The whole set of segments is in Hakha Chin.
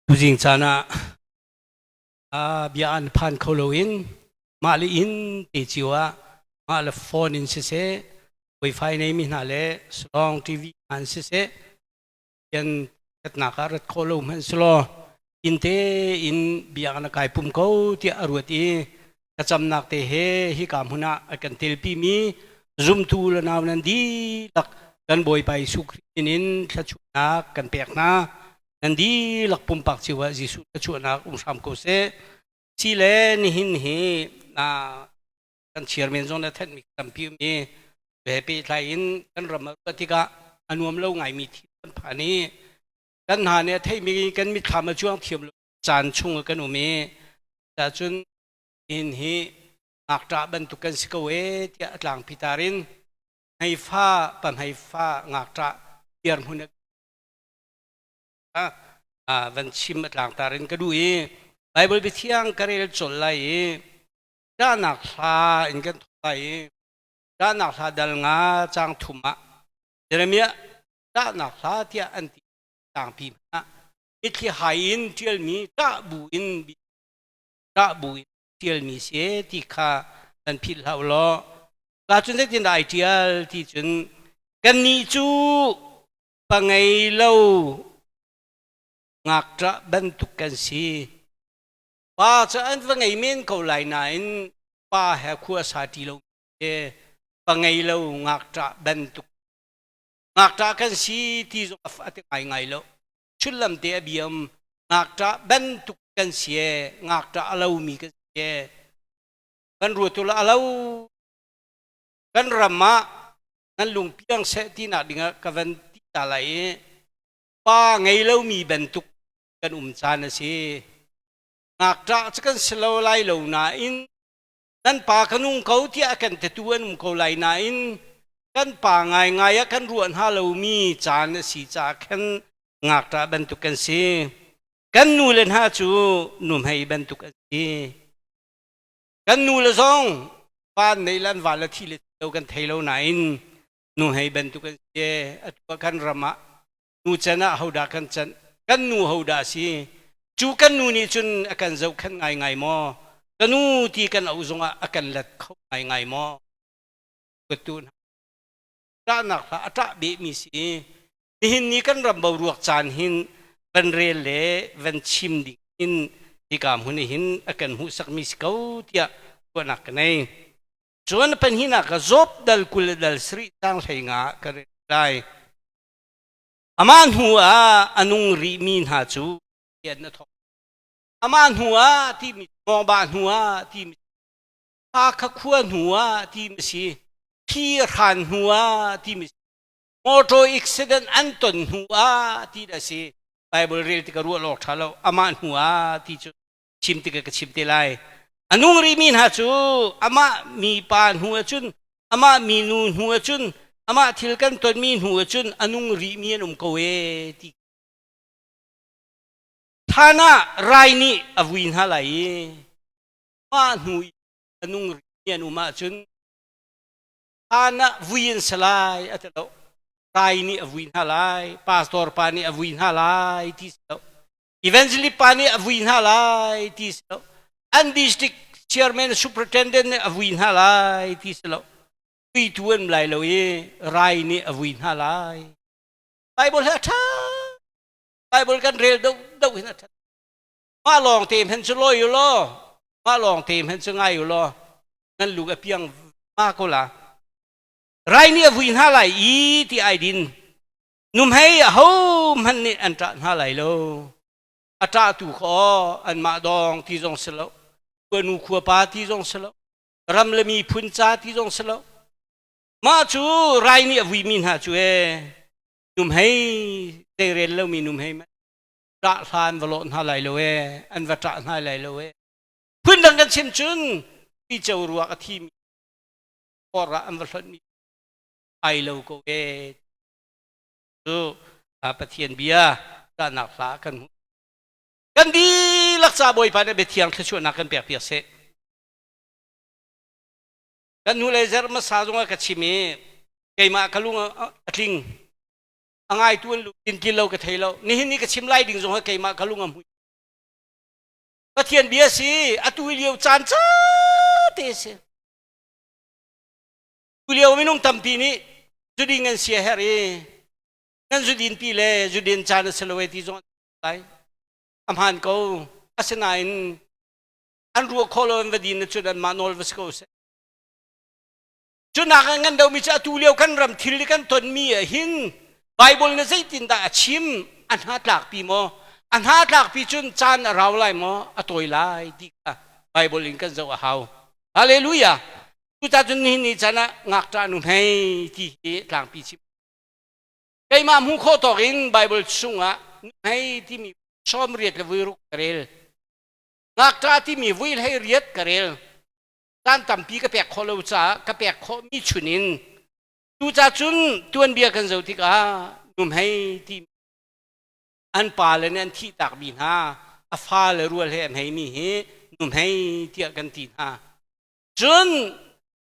Tuzing caan ah bia an phan kho loin mah le inn te cio ah mah le phone in siseh, wifi neimi hna le salong TV hna in siseh, yan thatnak ah rat khawh lo hmanh selaw inn te in bia na kai pum ko tiah a ruat i thlacamnak te he hika hmun ah a kan telpi mi zumtu le nau nan dihlak kan Bawipa Jesuh Khrih min in thluachuahnak kan pek hna. Nan dihlak pumpak cio ah Jesuh thluachuahnak um hram ko seh. Si le nihin hi na kan chairman zong na thenhmi tampi um i he pehtlai in kan ram a ruah tikah a nuam lo ngaimi thil kan phan i kan hna nih a theihmi kan mitthlam a cuang thiam lo caan chung ah kan um i cun inn hi ngakṭah bantuk kan si ko e tiah a tlangpi tar in hmeifa pahmeifa ngakṭah dirhmun a van chim a tlangtar in ka duh i Bible biathiang ka rel colh lai i ṭahnak hla in kan thawk lai i ṭahnak hla dal nga caang thum ah Jeremiah ṭahnak hla tiah an ti tlangpi hmanh ah mitthli hai in ṭialmi ṭah bu in ṭah bu in ṭialmi si ti kha kan philh hlah u law ka cun zeitindah ai ṭial ti cun kannih cu pa ngei lo ngakṭah bantuk kan si. Pa cu an va ngei men ko lai nain pa he khua sa ṭi lo pa ngei lo ngakṭah bantuk ngakṭah kan si ti zong a ti ngai ngai lo. Chullam te a biam ngakṭah bantuk kan si e ngakṭah a lomi kan si e kan ruat u la a lo kan ram ah nan lung piang seh tinak dingah ka van ti ta lai i pa ngei lomi bantuk kan um caan a si. Ngakṭah cu kan si lo lai lo nain nan pa ka nung ko tiah a kan tetu an um ko lai nain kan pa ngaingai ah kan ruah hna lomi caan a si caah khan ngakṭah bantuk kan si. Kan nu le hna cu nuhmei bantuk an si. Kan nu le zong pa nei le an va le thi le lo kan thei lo nain nuhmei bantuk an si. Atu ah kan ram ah nu can ah hodah kan can kan nu hodah si cu kan nu nih cun a kan zohkhenh ngaingai maw ka nu ti kan auh zongah a kan let kho ngaingai maw tu hna ṭahnak hla a ṭah behmi si nihin ni kan ram boruak caan hin van rel le van chim ding in hika hmun hin a kan hmuhsakmi si ko tiah ruahnak ka nei cun panhinak ka Job dal 20 dal 7 tang 15 ka rel lai. Amah hnu ah a nung rihmi hna cu rian a thawk. Amah hnu ah timi mawngba hnu ah timi Hakha khua hnu ah timi si thi hran hnu ah timi motor accident an ton hnu ah ti da si. Bible rel tik ruah lawk tha lo amah hnu ah ti cu chim tik ka chim te lai. A nung rihmi hna cu amah mipa hnu ah cun amah minu hnu ah cun amah thil kan tonmi hnu ah cun a nung rihmi an um ko ee ti than ah rai nih a vui hna lai i mah hnu i a nung rihmi an um ahcun than ah vui an si lai a ti lo. Rai nih a vui hna lai, pastor pa nih a vui hna lai ti si lo, evangelist pa nih a vui hna lai ti si lo, an district chairman superintendent nih a vui hna lai ti si lo, vuitu an lai lo i rai nih a vui hna lai. Bible hi a ṭha. Bible kan rel do do hin a ṭha. Mah lawng te hman cu lawi u law mah lawng te hman cu ngai u law nan lung a piang ma ko la. Rai nih a vui hna lai i ti ai din. Nuhmei ahohmanh nih an ṭah hna lai lo. A ṭahtu kha aw anmah dawng ti zong si lo, khuanu khuapa ti zong si lo, ram le miphun ca ti zong si lo. Mah cu rai nih a vuimi hna cu ee nuhmei zeirel lomi nuhmei ṭah hla an va lawh hna lai lo ee, an va ṭah hna lai lo ee. Phundang kan chim cun uico ruak a thimi khor ah an va hlonhmi ai lo ko ee. Cu Pathian bia tahnak hla kan hmuh. Kan dihlak ca Bawipa nih biathiang thluachuahnak kan pek piak seh. Kan hnulei zarh hmasa zongah ka chim i keimah ka lung a tling. A ngaitu an lung tin lo ka thei lo. Nihin ni ka chim lai ding zongah keimah ka lung a hmui. Pathian bia si atu lio caan ca te si. Tu lio minung tampi nih zuding an sia her i nan zudin pi le zudin caan a si lo e ti zong lai. A hmaan ko. Asinain an ruah khawh lo an va din na cun anmah nawl va si ko seh. Cunak ah ngan domi cu atu lio kan ram thil kan tonmi ah hin Bible na zeitindah a chim a hna tlakpi maw a hna tlakpi cun caan a rau lai maw a tawi lai ti kha Bible in kan zoh a hau. Hallelujah. Cuta cun nihin ni caan ah ngakṭah nu hmei ti hi tlangpi chim. Keimah hmuh khawh tawk in Bible chungah hmei timi sawm riat le vui ruk ka rel. Ngakṭah timi vui hlei riat ka rel. Caan tampi ka pek khawh lo caah ka pek khawhmi chunin tuca cun tuanbia kan zoh tikah numhei ti an pale nih an thih takmi hna a fale rual he a hmeimi hi numhei tiah kan ti hna. Cun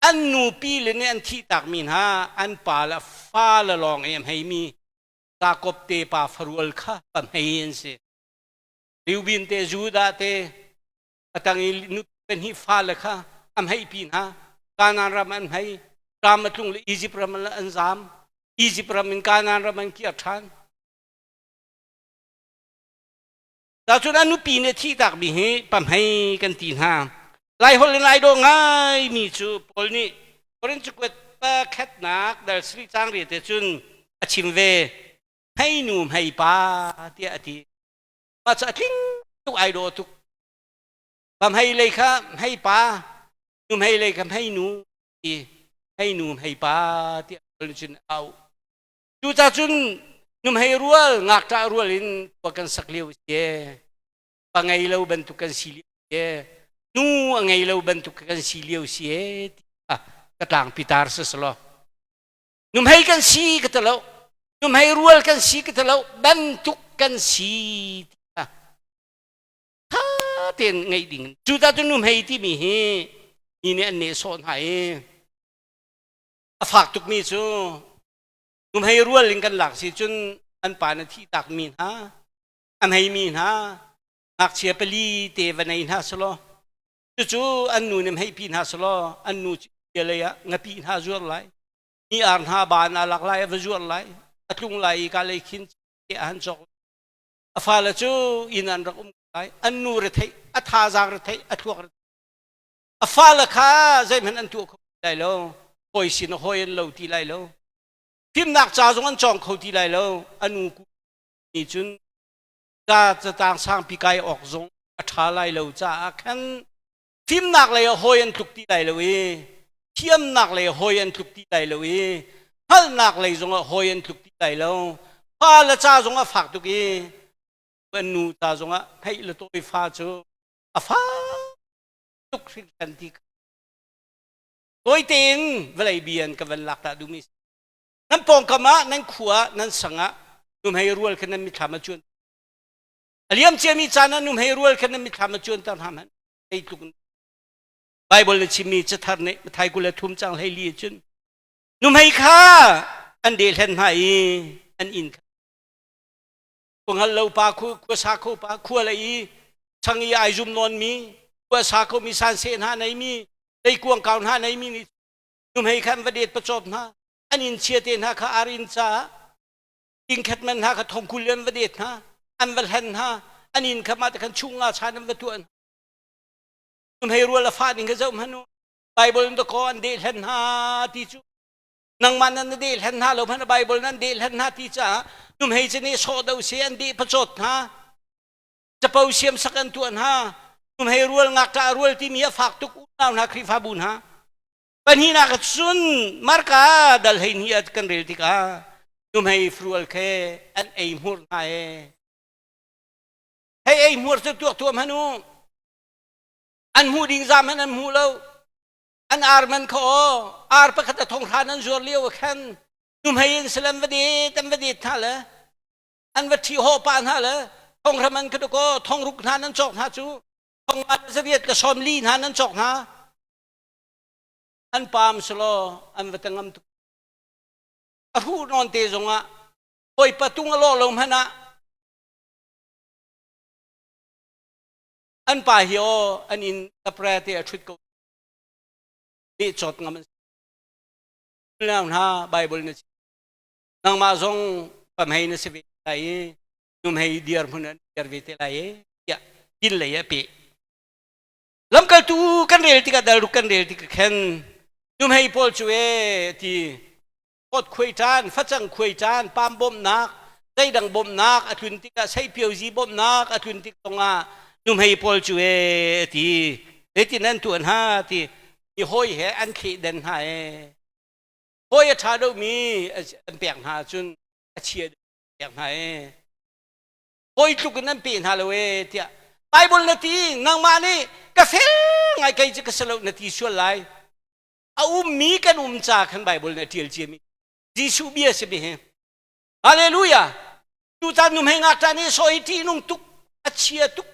an nupi le nih an thih takmi hna an pa le fale lawng i a hmeimi Jakob te pa farual kha pahmei an si. Reuben te Judah te a tang i nupi pahnih fale kha a hmeihpi hna. Kanaan ram an hmei. Ram a tlung le Izipt ram an zaam. Izipt ram in Kanaan ram an kir ṭhan. Cun a nupi nih thih takmi hi pahmei kan ti hna. Laiholh in lai dawh ngaimi cu Paul nih Korin cakuat pakhatnak dal sarih caang riat te cun a chim ve. Hmeinu hmeipa tiah a ti. Mah cu a tling tuk ai dawh tuk. Pahmei lei kha hmeipa, nuhmei lei kha hmeinu ti hmeinu hmeipa tiah Paul nih cun a auh. Cucaah cun nuhmei rual ngakṭah rual in khua kan sak lio a si. Pa ngei lo bantuk kan si lio si. Nu a ngei lo bantuk kan si lio si ti ka tlangpi tar si selaw. Nuhmei kan si ka ti lo. Nuhmei rual kan si ka ti lo. Bantuk kan si ti kha tha tein ngeih ding. Cucaah cun nuhmei timi hi mi nih an nehsawh hna i a fak tukmi cu nuhmei rual in kan lak si cun an pa na thih takmi hna a hmeimi hna ngakchia pali te va nei hna selaw cucu an nu nih hmeipi hna selaw an nu lei ah ngapi hna zuar lai mi ar hna ban a lak lai a va zuar lai a tlung lai i ka lei khin a han cawk a fale cu inn an rak um lai an nu retheih a thazaang retheih a thluak retheih a fale kha zeihmanh an tuah kho ti lai lo hawi sin hawi an lo ti lai lo fimnak ca zong an cawng kho ti lai lo a nu ni cun ca catang sangpi kai awk zong a ṭha lai lo caah khan fimnak lei ah hawi an tluk ti lai lo i thiamnak lei hawi an tluk ti lai lo i hngalhnak lei zong ah hawi an tluk ti lai lo fa le ca zong a fak tuk i an nu ca zong ah theih le tawi fa cu a fak tuk hringhran ti kha tawi tein vawlei bia in ka van lak ta duhmi nan pawngkam ah nan khua ah nan sang ah nuhmei rual kha nan mithlam a cuan a liam ciami caan ah nuhmei rual kha nan mithlam a cuan ter hna hmanh tluk Bible na chimmi cathar nih Mathai 23 cang hlei li cun nuhmei kha an dehhlen hna i an inn kha Khua lo pa khua sa kho pa khua le i chang i ai zum nawn mi khua sa kho mi san se hna nei mi leikuang kau hna nei mi nih numhei khan va det pachop hna an in chia te hna kha arin ca king khat man hna kha thongkul an va det hna an va hlan hna an in kha ma te khan chung nga chan an va tuan numhei rual a fa ning kha zoh hmanu bible in ko an de hlan hna ti cu nangmah nan na deh hlan hna lo hmanh Bible nan deh hlan hna ti caah numhei cu nih sawh do si an deh pacawt hna capo siam sak an tuah hna numhei rual ngakṭah rual timi a fak tuk unau hna Khrihfabu hna pahnihnak cun Marka dal hei ni kan rel tikah numhei rual khe an ei hmur hna e hei ei hmur cu tuak tuah hmanh u an hmuh ding zam hmanh an hmu lo An ar man kha aw ar pakhat a thong hran an zuar lio ah khan nuhmei in salam va det an va det hna le an va ṭhi hawh pah hna le thong hram an kha kaw thong ruk hna nan cawk hna cu thong nga zaviat le sawm li hna nan cawk hna an paam selaw an va tangam tuk a hruh nawn te zongah hawi patung a lawh lo hmanh ah. An pa hi aw an inn tapre te a ṭhut ko. Leh cawt ngam an si. Hna Bible na nangmah zong pamhei na si ve lai i numhei dir hmun an dir ve te lai i tiah tin lei a pe. Lamkaltu kan rel tikah dal ruk kan rel tikah khan numhei pawl cu e ti pot khuai ṭan, facang khuai ṭan, pam bawmhnak, zeidang bawmhnak a tlun tikah seipiozi bawmhnak a tlun tik zongah nuhmei pawl cu e ti zeitin an tuan ha ti mi hawi he an thleh den hna e hawi a ṭha deuhmi an pek hna ahcun a chia pek hna e hawi tluk in an pe hna lo e tiah Bible na ti nangmah nih ka fel ngai kei cu ka si lo na ti sual lai. A ummi kan um ca khan Bible nih a ṭial ciami Jesuh bia si mi hi. Hallelujah! Tutan nu hmei ngakṭah nih sawi ṭihnung tuk, a chia tuk,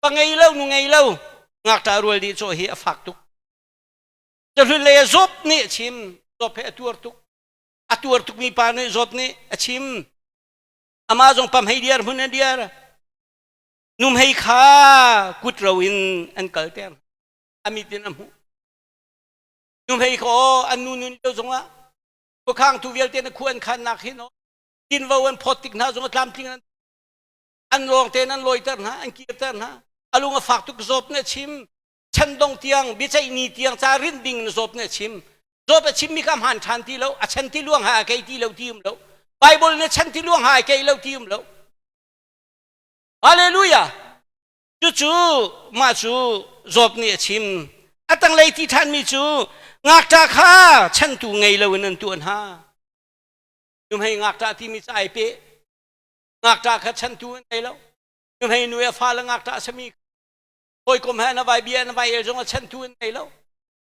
pa ngei lo, nu ngei lo, ngakṭah rual nih caw hi a fak tuk. Cahlun lei ah Job nih a chim, Job he a tuar tuk. A tuar tukmi pa nih Job nih a chim. Amah zong pamhei diar hmun a diar. Numhei kha kut ro in an kalter. A mit in a hmuh. Nuhmei kha aw an nu nun lio zongah khuakhangtu vialte na khu an khannak hin aw tinvo an phawt tik hna zongah tlamtling an an lawng tein an lawiter hna, an kirter hna. A lung a fak tuk. Zawt na chim chandong tiang biaceih ni tiang ca rinh ding na zawt na chim zawt a chimmi kha hmaan ṭhan ti lo, a chan ti luang ha a kei ti lo ti um lo. Bible na chan ti luang ha a kei lo ti um lo. Hallelujah! Cucu mah cu Job nih a chim. A tanglei ti ṭhanmi cu ngakṭah kha chantu ngei loin an tuah hna. Nuhmei ngakṭah timi cu ai peh. Ngakṭah kha chantu an ngei lo. Nuhmei nu i a fale ngakṭah a sami hawikom he na vai bia na vai el zong a chantu an ngei lo.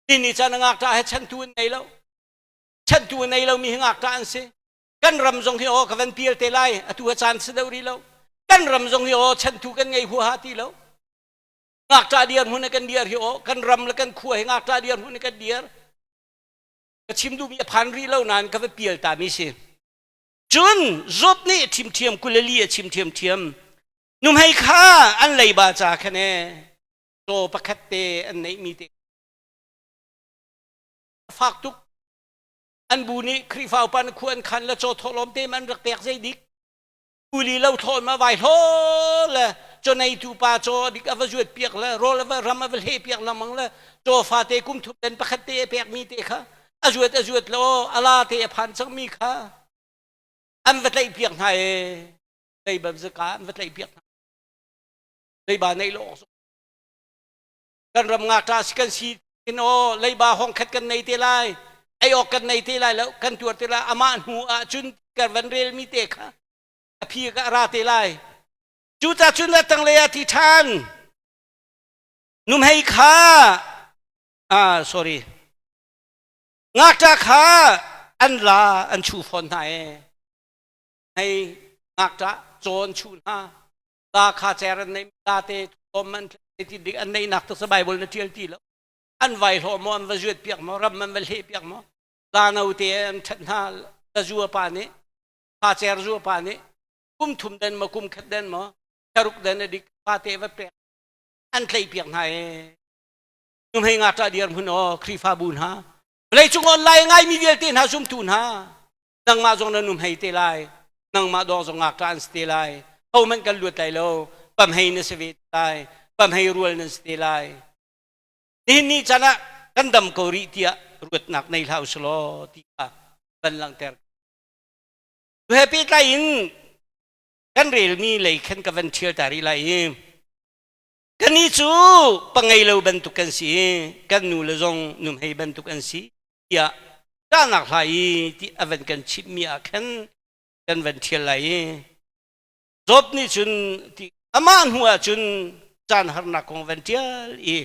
Ni caan a ngakṭah he chantu an ngei lo. Chantu a nei lomi hi ngakṭah an si. Kan ram zong hi aw ka van pial te lai, atu a caan si deuh rih lo. Kan ram zong hi aw chantu kan ngei huaha ti lo. Ngakṭah diar hmun kan diar hi aw kan ram le kan khua hi ngakṭah diar hmun kan diar. Ka chim duhmi a phan rih lo nain ka va pial ta mi si. Cun Job nih a chim thiam kulali a chim thiam thiam. Nuhmei kha an leiba ca khan e caw pakhat te an neih mi te fak tuk. An bu nih Khrihfa upa na khu an khan le caw thawhlawm te an rak pek zei dik kuli lo thawn ma vai hlo le chaw neitu pa chaw dik a va zuat piak le rawl a va ram a va hle piak lengmang le chaw fate kum thum den pakhat te a pek mi te kha a zuat a zuat lo ala te a phan cang mi kha an va tlaih piak hna e leiba zaka an va tlaih piak hna leiba nei lo kan ram ngakṭa si kan si in aw leiba hong khat kan nei te lai, ei awk kan nei te lai lo, kan tuar te lai. Amah hnu ah cun kan van rel mi te kha a phi ka ra te lai. Cuca cun a tanglei ah ti ṭhan numhei kha ah sorry ngakṭa kha an la an chu fawn hna e hei ngakṭa caw an chu hna, la kha cer an nei la te thom an ti dik an neihnak tak sa Bible na ṭial ti lo. An vai hlawh maw, an va zuat piak maw, ram an va hleh piak maw, la no te an ṭhat hna. La zua pa nih fa cer zua pa nih kum thum den maw, kum khat den maw, tharuk den a dik fa te va pek an tlaih piak hna e. Nuhmei ngakṭah dir hmun aw Khrihfabu hna, vawleicung online ngai mi vialte hna, zumtu hna, nangmah zong na numhei te lai, nangmah dawng zong ngakṭah an si te lai. Hohmanh kan luat lai lo. Pamhei na si ve te lai, pamhei rual nan si te lai. Nihin ni caan ah kan dam ko rih tiah ruatnak nei hlah usih law ti kha van langhter. Tu he pehtlai in kan relmi lei khan ka van ṭhial ta rih lai i kannih cu pangei lo bantuk kan si i kan nu le zong numhei bantuk an si tiah ṭahnak hla i ti a van kan chimhmi ah khan kan van ṭhial lai i Job nih cun ti amah hnu ah cun caan harnak kong van ṭial i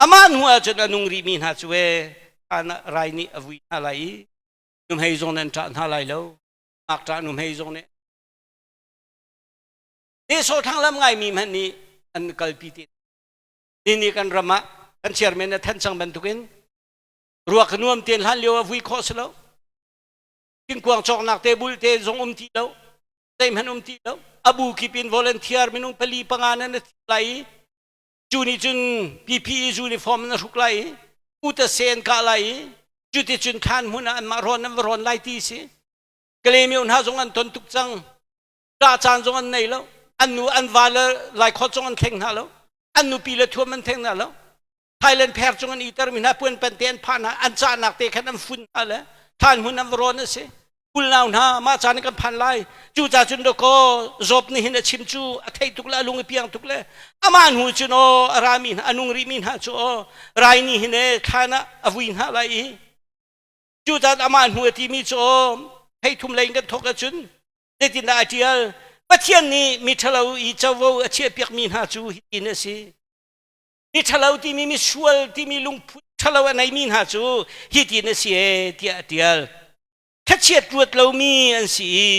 amah hnu ah cun a nung rihmi hna cu e rai nih a vui hna lai i nuhmei zong nan ṭah hna lai lo. Ngakṭah nuhmei zong nih nehsawh thanglam ngaimi hmanh nih an kalpi te ni ni. Kan ram ah kan chairman a thanh cang bantukin ruak nuam tein hlan lio ah vui khawh si lo, thingkuang cawknak te bul te zong um ti lo, zeihmanh um ti lo. Abu kip in volunteer minung pali panga nan lai i. Cu nih cun PPE uniform na hruk lai i utase an kah lai i cuticun thlan hmun ah anmah rawn an va rawn lai ti si. Kalaymyo hna zong an ton tuk cang. Ṭah caan zong an nei lo. An nu an va le laikhawt zong an thleng hna lo. An nupi le thuam an thleng hna lo. Thailand pher cung an iter mi hna puan pan te an phah hna an cahnak te khan an fun hna le thlan hmun an va rawn a si. Kulnau hna mah caan kan phan lai. Cu ca cun dakaw Job nih hin a chim cu a theih tuk le a lung i piang tuk le amah hnu cun aw a rami hna a nung rih mi hna cu aw rai nih hin e thlan ah a vui hna lai i cu caan amah hnu a timi cu aw heithum lei in kan thawk ahcun zeitindah a ṭial Pathian nih mi ṭhalo i covo a chiahpiakmi hna cu hitin a si mi ṭhalo timi misual timi lungput ṭhalo a neimi hna cu hitin a si e tiah a ṭial thlachiat ruat lomi an si i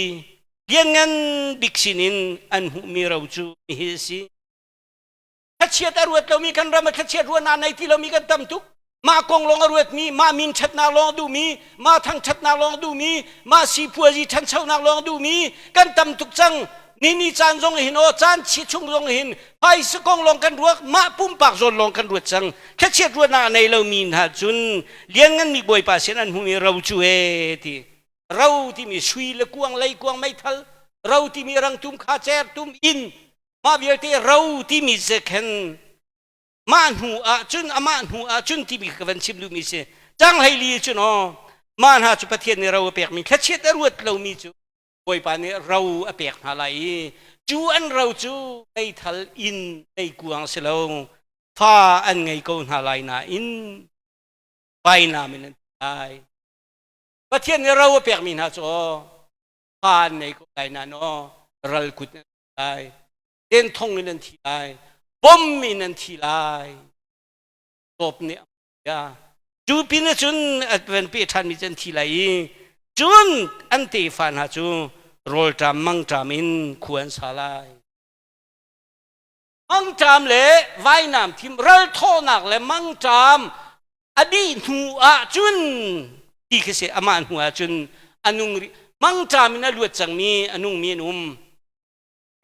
lianngan bik sinin an hmuhmi ro cu hi a si thlachiat a ruat lomi kan ram a thlachiat ruahnak nei ti lomi kan tam tuk mah kong lawng a ruatmi mah min ṭhatnak lawng a duhmi mah thangṭhatnak lawng a duhmi mah sipuazi ṭhanchonak lawng a duhmi kan tam tuk cang ni ni caan zong hin aw caan chi chung zong hin phaisa kong lawng kan ruak mah pumpak zawn lawng kan ruat cang thlachiat ruahnak a nei lomi hna cun liannganmi bawipa sin an hmumi ro cu e ti ro timi sui le kuang lei kuang meithal ro timi rangtum kha cer tum inn mah vialte ro timi ze khen mah hnu ah cun amah hnu ah cun timi ka van chim duhmi si cang hleili cun aw mah hna cu Pathian nih ro a pekmi thlachiat a ruat lomi cu Bawipa nih ro a pek hna lai i cu an ro cu meithal inn meikuang si lo fa an ngei ko hna lai nain vainam in an lai Pathian nih ro a pekmi hna cu aw fa an ngei ko lai nain aw ral kut an lai tenthong in an thi lai bom in an thi lai tawp nih ya cu pin cun an pe ṭhan mi cu an thi lai i cun an tefa hna cu rawlṭam mangṭam in khua an sa lai mangṭam le vainam thim ral thawhnak le mangṭam a dih hnu ah cun ti khi si amah hnu ah cun a nung rih mangṭam in a luat cangmi a nungmi an um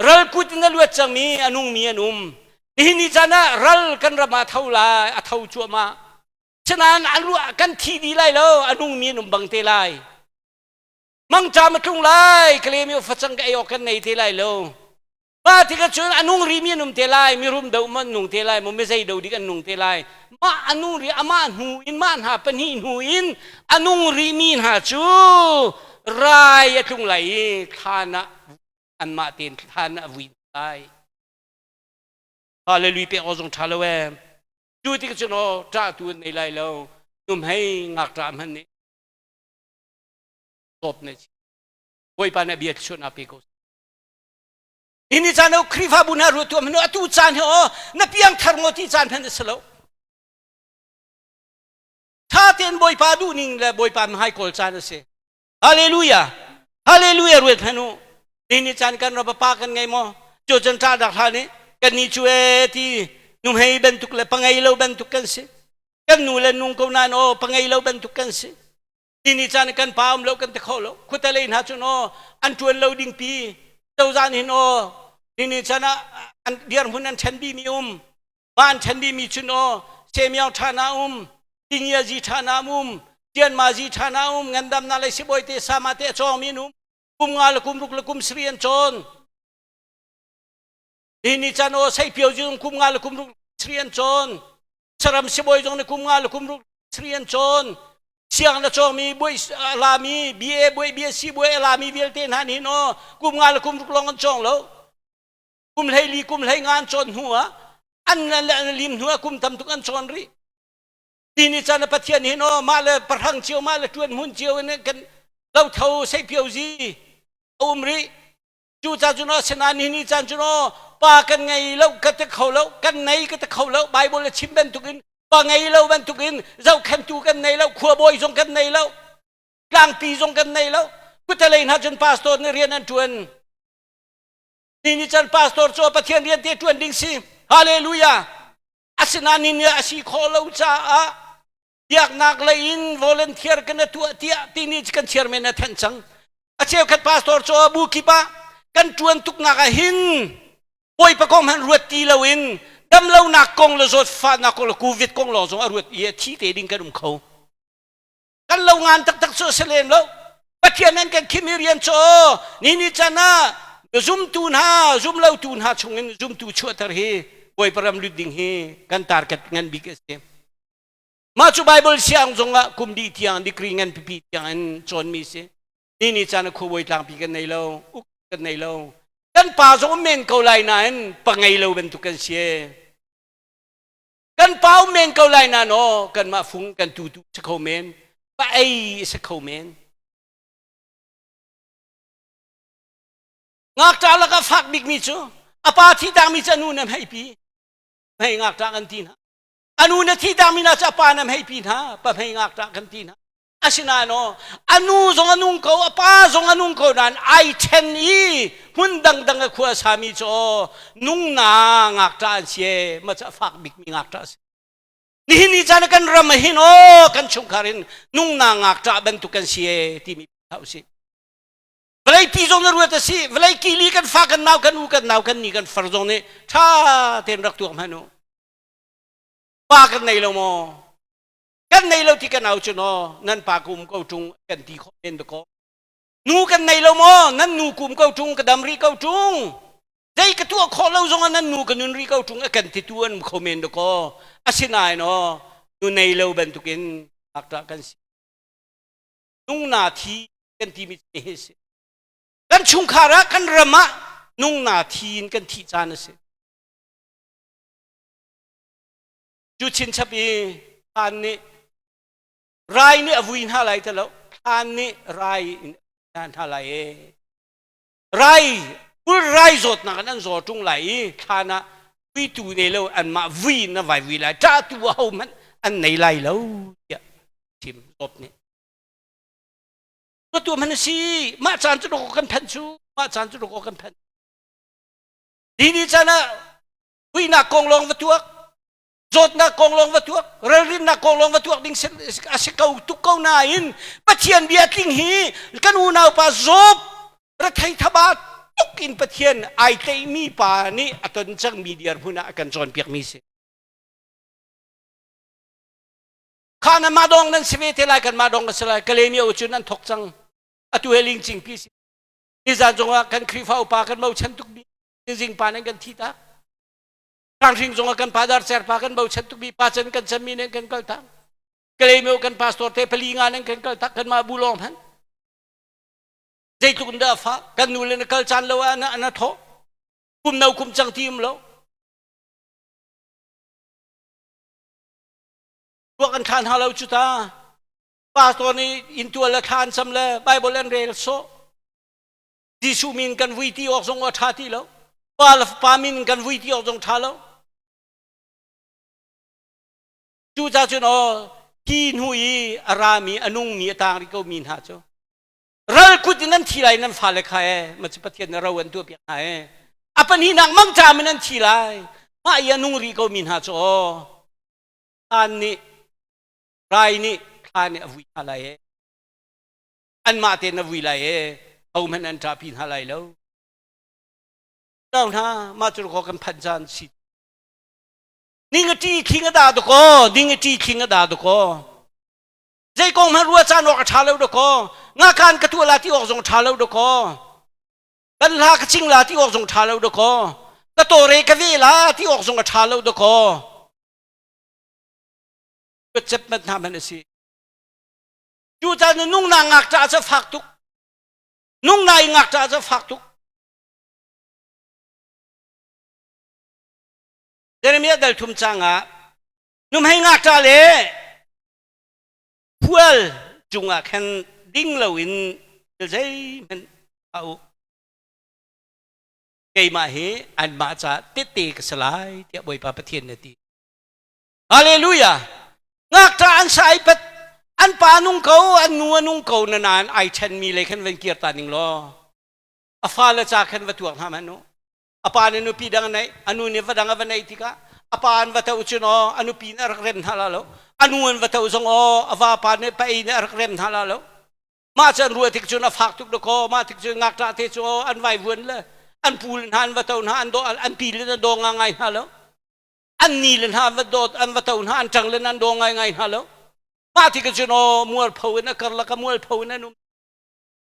ral kut in a luat cangmi a nungmi an um nihin ni caan ah ral kan ram ah tho lai a tho cuahmah sinain a ruah kan thi dih lai lo a nungmi an um bang te lai mangṭam a tlung lai kalemi facang ka ei awk kan nei te lai lo mah tikah cun a nung rimi an um te lai mirum do man nung te lai mu mizei do dik an nung te lai mah a nung ri amah hnu in mah hna pahnih hnu in a nung rimi hna cu rai a tlung lai i thlan ah anmah tein thlan a vui lai hallelujah pek awk zong ṭha lo ee cu tik cun aw ṭah tu an nei lai lo numhei ngakṭah hmanh nih tawp ne Bawipa nih bia chuahnak pe ko Ini caan o Khrihfabu hna ruat tuah hmanu atu caan hi aw na piang thar ngo ti caan hmanh a si lo tha tein Bawipa duh ning le Bawipa hmai kawl caan a si Hallelujah. Hallelujah ruat hmanh u. Ni caan kan ram pa kan ngei maw? Cu cun ṭah dak hlah nih kan ni cu e ti nuhmei bantuk le pangei lo bantuk kan si. Kan nu le nung ko nain aw pangei lo bantuk kan si. Ni ni caan kan pa um lo kan ti kho lo. Khutalei hna cun aw an ṭuan lo ding pi. Cozah nih hin aw ni ni caan ah an dirhmun an ṭhen dih mi um. Mah an ṭhen dihmi cun aw semiang ṭha na um, tingia zi ṭha na um, tianma zi ṭha na um, ngandamnak lei sibawi te sama te a cawngmi an um, kum nga le kum ruk le kum sarih an cawn. Hi ni caan aw seipio zong kum nga le kum ruk sarih an cawn. Saram sibawi zong nih kum nga le kum ruk sarih an cawn. Siang na cawngmi buai a lami BA buai BSc buai a lami vialte hna nih aw kum nga le kum ruk lawng an cawng lo. Kum hleili kum hlei nga an cawn hnu ah an an lim hnu ah kum tam tuk an cawn rih ti ni caan Pathian hin aw mah le pahrang cio mah le ṭuan hmun cio in kan lotho seipio zi a um rih cu ca cun aw sinain ni ni caan cun aw pa kan ngei lo ka ti kho lo kan nei ka ti kho lo Bible a chim bantukin pa ngei lo bantukin zohkhentu kan nei lo khuabawi zong kan nei lo tlangpi zong kan nei lo kutalei hna cun pastor nih rian an ṭuan Ni ni can pastor cu Pathian rian te ṭuan ding si. Hallelujah. Asinain ni nih a si khawh lo caah biaknak lei in volunteer kan tuah tiah tini kan chairman a thanh cang. A cheukhat pastor cu bu kip ah kan ṭuan tuknak ah hin Bawipa kong hmanh ruat ti loin Damlonak kong le zawtfahnak kong le COVID kong lawng zong a ruat i a thi te ding kan um kho. Kan lo ngan taktak cu a si lem lo. Pathian an kan khim i rian cu ni ni can ah zumtu hna zumlotu hna chungin zumtu chuahter hi Bawipa ram lut ding hi kan target ngan bik a si. Mah cu Bible siang zongah kum dih tiang degree ngan pipi tiang in cawnmi si. Ni ni caan ah khuabawi tlangpi kan nei lo, uk kan nei lo. Kan pa zong um men ko lai nain pa ngei lo bantuk kan si. Kan pa um men ko lai nain aw kanmah fung kan tutu si kho men, pa ei si kho men. Ngakṭah lakah fak bikmi cu a pa thi tangmi cu a nu na hmeipi. Hmei ngakṭah kan ti hna. A nu na thi tangmi na cu a pa na hmeipi hna. Pa hmei ngakṭah kan ti hna. Asinain aw, a nu zong a nung ko, a pa zong a nung ko nain ai ṭhen i hmun dangdang a khua a sami cu aw, nungna ngakṭah an si e, mah cu a fak bikmi ngakṭah a si. Nihin ni caan ah kan ram ah hin aw, kan chungkhar hin nungna ngakṭah bantuk kan si e timi hlah usih. Vawlei pi zong na ruat a si, vawlei kili kan fa kan nau kan u kan nau kan ni kan far zong nih ṭha tein rak tuak hmanh u. Pa kan nei lo maw? Kan nei lo ti kan au cu no nan pa ka um ko ṭung kan ti khawh men dakaw. Nu kan nei lo maw nan nu kum ko ṭung ka dam rih ko ṭung. Zei ka tuah khawh lo zongah nan nu ka nun rih ko ṭung a kan titu an um kho men dakaw. Asinain aw nu nei lo bantukin ngakṭah kan si. Nungna thi kan timi hi si. Kan chungkhar ah kan ram ah nungna thi in kan thih caan a si. Cu chinchap i thlan nih rai nih a vui hna lai ti lo thlan nih rai in hna lai e rai pul rai zawtnak in an zaw ṭung lai i thlan ah vuitu nei lo anmah vui in an vai vui lai ṭahtu a ho hmanh an nei lai lo tiah chim zawt nih tu hmanh a si mah caan cu dawk kan phanh cu mah caan cu dawk kan phanh ni ni caan ah Huinak kong lawng va tuak, zawtnak kong lawng va tuak, ralrinnak kong lawng va tuak ding a si ko tuk ko nain Pathian bia tling hi kan unau pa Job rethei thaba tuk in Pathian ai tleihmi pa nih a ton cangmi dirhmun ah a kan cawnpiakmi si. Kha nan mah dong nan si ve te lai kan mah dong ka si lai Kalemio cun an thok cang atu he ling cing pi si nizan zongah kan Khrihfa upa kan bochan tuk mi zing pa nan kan thi tak Hrang zong ah kan pa dar cer pa kan bochan tukmi pa chan kan chanmi nan kan kal tak Kalaymyo kan pastor te pali nga nan kan kal tak kan mah bu lawng hman zeitluk in dah fa kan nu le na kal caan lo ah na na thawh kum no kum cang ti um lo ruak an thlan ha lo cu ta pastor nih intual le thla an cam le bible an rel sawh Jesuh min kan vui ti awk zong a ṭha ti lo. Pa le Fapa min kan vui ti awk zong ṭha lo. Cucaah cun aw hi hnu i a rami a nungmi a tang rih komi hna cu ral kut in nan thi lai nan fale kha e ma cu Pathian na ro an tuahpiak hna e a pahnihnak mangṭam in nan thi lai mah i a nung rih komi hna cu aw thlan nih rai nih thla nih a vui hna lai e anmah te na vui lai e hohmanh an ṭahpi hna lai lo hna mah cu ko kan phanh caan si ning a ṭi thling a da dakaw ning a ṭi thling a da dakaw zei kong hmanh rua caan awk a ṭha lo dakaw ngakan ka tuah la ti awk zong ṭha lo dakaw kan hla ka cing la ti awk zong ṭha lo dakaw ka tawre ka ve la ti awk zong a ṭha lo dakaw ka cep mat hna man a si Cucaah nungnak ngakṭah cu fak tuk. Nungnak i ngakṭah cu fak tuk. Jeremiah dal thum cang ah numhei ngakṭah le phual cungah khan ding loin zeihmanh a u. Keimah hi anmah caah tette ka si lai tiah Bawipa Pathian na ti. Hallelujah! Ngakṭah an sa ai pat an pa nung ko an nu a nung ko na nain ai ṭhenmi lei khan van kir ta ning law a fale ca khan va tuak hna hmanh u a pa nih nupi dang a neih a nu nih va dang a va neih tikah a pa an va to cun aw a nupi nih a rak rem hna la lo a nu an va to zong aw a vapa nih pa ei nih a rak rem hna la lo mah cu an ruah tik cun a fak tuk dakaw mah tik cun ngakṭah te cu aw an vaivuan le an pu le hna an va to hna an do an pi le an daw ngangai hna lo. An ni le hna va dawt an va to hna an ṭang le an daw ngaingai hna lo. Mah ti ka cun aw mualpho in a karlak a mualpho in an um.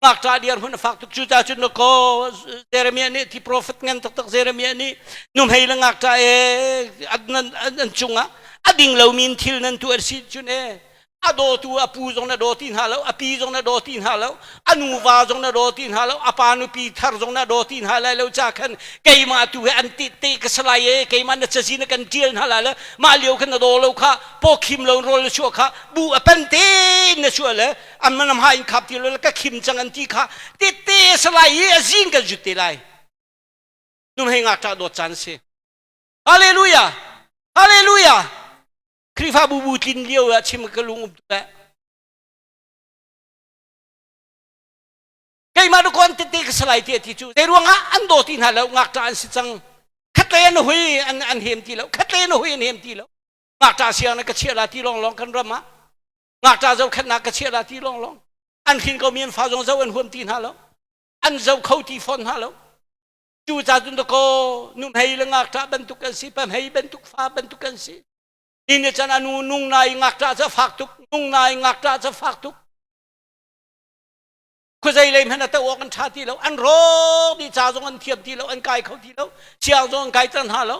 Ngakṭah dirhmun a fak tuk cu ca cun na ko Jeremiah nih thi profet ngan taktak Jeremiah nih nuhmei le ngakṭah e an cungah a ding lomi in thil nan tuah si cun e a dawtu a pu zong na daw ti hna lo a pi zong na daw ti hna lo a nuva zong na daw ti hna lo a pa nupi thar zong na daw ti hna lai lo ca khan keimah tu he an ti te ka salai e keimah na cazi na kan tial hna lai le mah lio khan na daw lo kha pawkhim lo rawl na chuah kha bu a pan te na chuah le an manam ha in khap ti lo le ka khim cang an ti kha te te salai i a zing kan zut te lai num hei ngakṭah dawt caan si hallelujah hallelujah Khrihfabu bu tlin lio ah chim ka lung um tuk eh. Keimah nu kon tete ka salai ti ti cu zei ruangah an daw ti hna lo ngakṭah an si cang khatlei an hui an an hem ti lo khatlei an hui an hem ti lo ngakṭah siang na ka chiah la ti long long kan ram ah ngakṭah zohkhenhnak ka chiah la ti long long an hrin ko mi an fa zong zo an huam ti hna lo an zo kho ti fawn hna lo cu ca cun ko nuhmei le ngakṭah bantuk an si pamhei bantuk fa bantuk an si ni ni chan anu nung nai ngakṭah ca fak tuk nung nai ngakṭah ca fak tuk khuazei lei hmanh a to awk an ṭha ti lo an rawk dih ca zong an thiam ti lo an kai kho ti lo siang zong an kai cang hna lo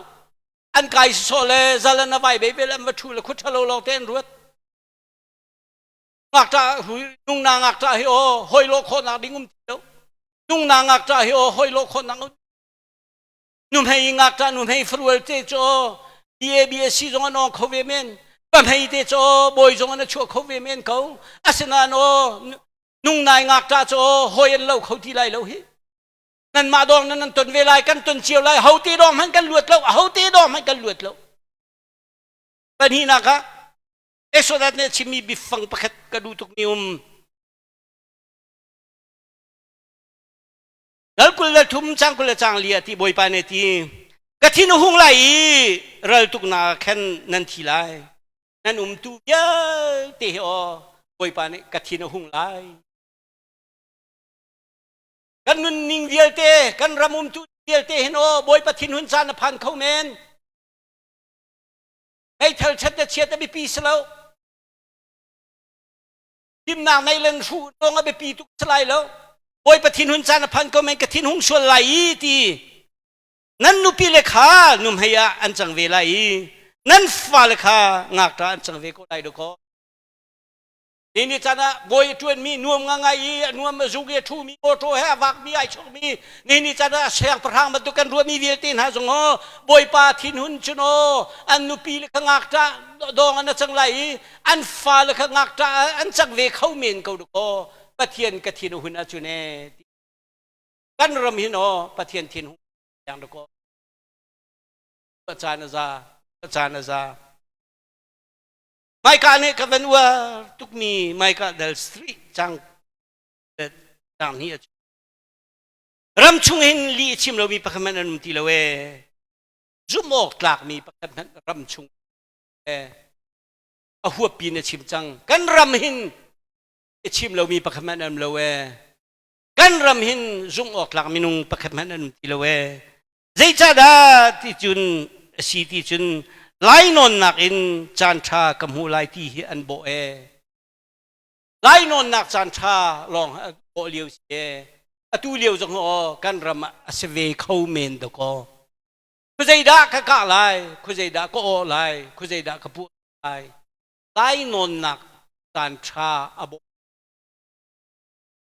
an kai sawh le zal an vai ve vel an va ṭhu le khut ṭhalo lawng te an ruat ngakṭah nung na ngakṭah hi aw hoi lawh khawhnak ding um ti lo nung na ngakṭah hi aw hoi lawh khawhnak um nuhmei ngakṭah nuhmei farual te cu BABSC zong an awng kho ve men pahmei te cu bawi zong an a chuah kho ve men ko asinain aw nungnai ngakṭah cu hawi an lo kho ti lai lo hi nanmah dawng nan nan ton ve lai kan ton cio lai ho te dawng hmanh kan luat lo ho te dawng hmanh kan luat lo pahnihnak ah Exodus nih a chimmi biafang pakhat ka duh tukmi um Dal 23 cang 20 le cang li ah ti Bawipa nih ti ka thin a hung lai i ral tuknak khan nan thi lai nan umtu vialte hi aw Bawipa nih ka thin a hung lai kan nunning vialte kan ram umtu vialte hin aw Bawipa thinhun caan a phan kho men meithal chat le chiat a biapi si lo Himnak nei len hruh lawng a biapi tuk si lai lo. Bawipa thinhun caan a phan ko men ka thin hung sual lai i ti. Nan nupi le kha numhei ah an cang ve lai i nan fale kha ngakṭah an cang ve ko lai dakaw. Ni ni caan ah bawi a ṭuanmi nuam ngangai i a nuam a zuk i a ṭhumi mawṭaw he a vakmi ai chawkmi ni ni caan ah siangpahrang bantuk kan ruahmi vialte hna zong aw Bawipa thinhun cun aw an nupi le kha ngakṭah dawng an a cang lai i an fale kha ngakṭah an cang ve kho men ko dakaw Pathian ka thin a hun ahcun e kan ram hin aw Pathian thin hung yang dakaw caan a za caan a za Maika nih ka van uar tukmi Maika dal street cang cang hi a ram chung hin li a chim lomi pakhat hmanh an um ti lo e zumh awk tlakmi pakhat hmanh ram chung e a huappi na chim cang kan ram hin a chim lomi pakhat hmanh an um lo e kan ram hin zumh awk tlak minung pakhat hmanh an um ti lo e zeicahdah ti cun a si ti cun lainawnnak in caan ṭha ka hmu lai ti hi an bawh e lainawnnak caan ṭha lawng bawh lio si e atu lio zong aw kan ram ah a si ve kho men dakaw khuazeidah ka kah lai khuazeidah ka awh lai khuazeidah ka puah lai lainawnnak caan ṭha a bawh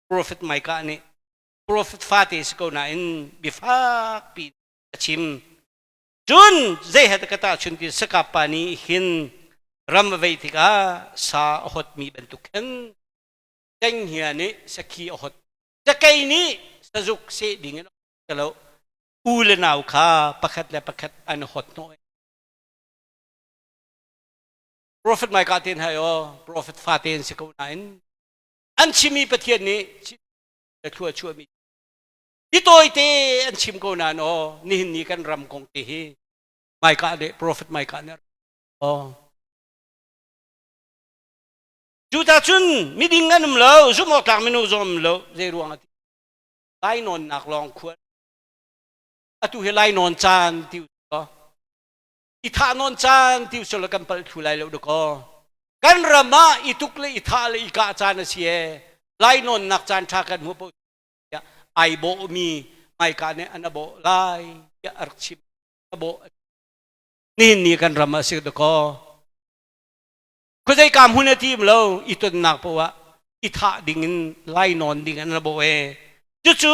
Prophet Micah nih prophet fate si ko nain biafak pi a chim cun zei he ka tahchun ti sakap pa nih hin ram a vei tikah sa a hotmi bantuk khin cenghngia nih sakhi a hot cakei nih sazuk seh ding in lo u le nau kha pakhat le pakhat an hot hnawh Prophet Micah ten hai o prophet fate an si ko nain an chimi Pathian nih thlua chuahmi hi tawite an chim ko nain aw nihin ni kan ram kong te hi Micah nih prophet Micah nih aw Judah cun miding an um lo zumh awk tlak minung zong um lo zei ruang ati lainawnnak lawng khual atu hi lainawn caan ti u. I thah nawn caan ti usulaw kan palh thlu lai lo dakaw. Kan ram ah i tuk le i thah le i kah caan a si ee. Lai nawnnak caan ṭha kan hmuh paoh tiah ai bawhmi hmaika nih an a bawh lai tiah a rak chim. A bawh. Nihin ni kan ram ah a si dakaw. Khuazei ka hmun a tim lo i tonnak paoh ah i thah ding in lai nawn ding an a bawh ee. Cucu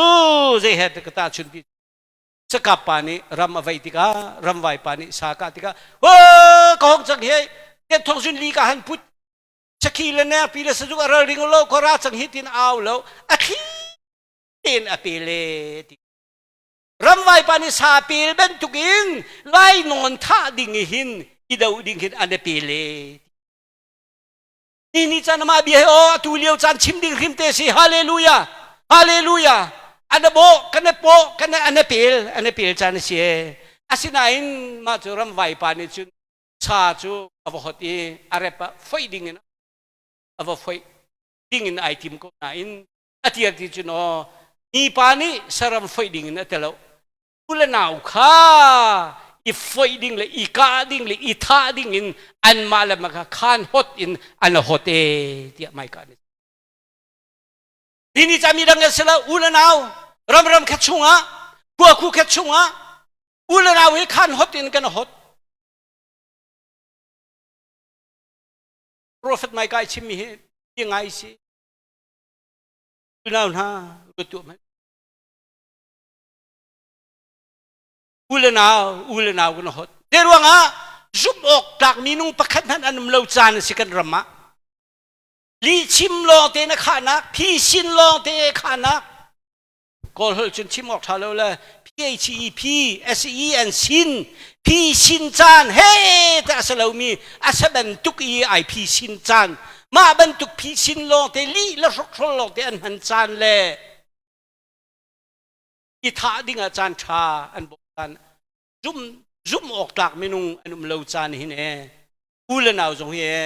zei he ka tahchun ti Sakap pa nih ram a vei tikah ramvai pa nih sa kah tikah ka hong cang hi tian thong zun li ka han put sakhi le nek pi le sazuk a ral ring lo ko ra cang hi tin au lo a thli ten a pe le ti ramvai pa nih sa pel bantuk in lai nawn thah ding hin i do ding hin an pe le Ni ni caan mah bia hi aw atu lio caan chim ding hrim te si hallelujah hallelujah an bo kan po kan an pel an pel caan a si asinain mah cu ramvai pa nih cun cha cu a va hot i a rep ah foih ding in a va foih ding in ai tim ko nain a tiar ti cun aw mi pa nih saram foih ding in a telo u le nau kha i foih ding le i kah ding le i thah ding in anmah le mah kha khan hot in an hot e tiah Micah nih ni ni ca mi dang an si lo u le nau ram ram khat chungah khua khu khat chungah u le nau hi khan hot in kan hot Prophet Micah i chimmi hi ti ngai si u nau hna ruat tuah hmanh U le nau, u le nau kan hot. Te ruangah zumh awk tlak minung pakhat hmanh an um lo caan a si kan ram ah. Li chim lawng te na khahnak, phi sin lawng te khahnak. Kawl holh cun chim awk ṭha lo le P H E P S E N sin phi sin caan he te a si lomi a sa bantuk i ai phi sin caan mah bantuk phi sin lawng te lih le hrokhrol lawng te an hman caan le i thah dingah caan ṭha an bawk caan zum zumh awk tlak minung an um lo caan hin e u le nau zong hi e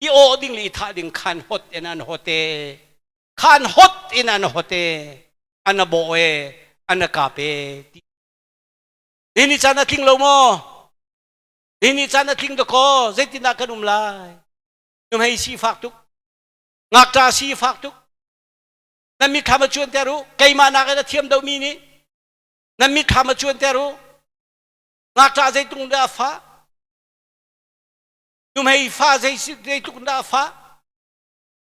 i awh ding le i thah ding khan hot in an hot e khan hot in an hot e an a bawh e an a kap e ti ni ni caan a tling lo maw ni ni caan a tling dakaw zeitindah kan um lai nuhmei si fak tuk ngakṭa si fak tuk Nan mitthlam a cuanter u. Keimah nakin a thiam deuhmi nih nan mitthlam a cuanter u. Ngakṭah zeitluk dah a fah? Nuhmei fa zeitluk dah a fah?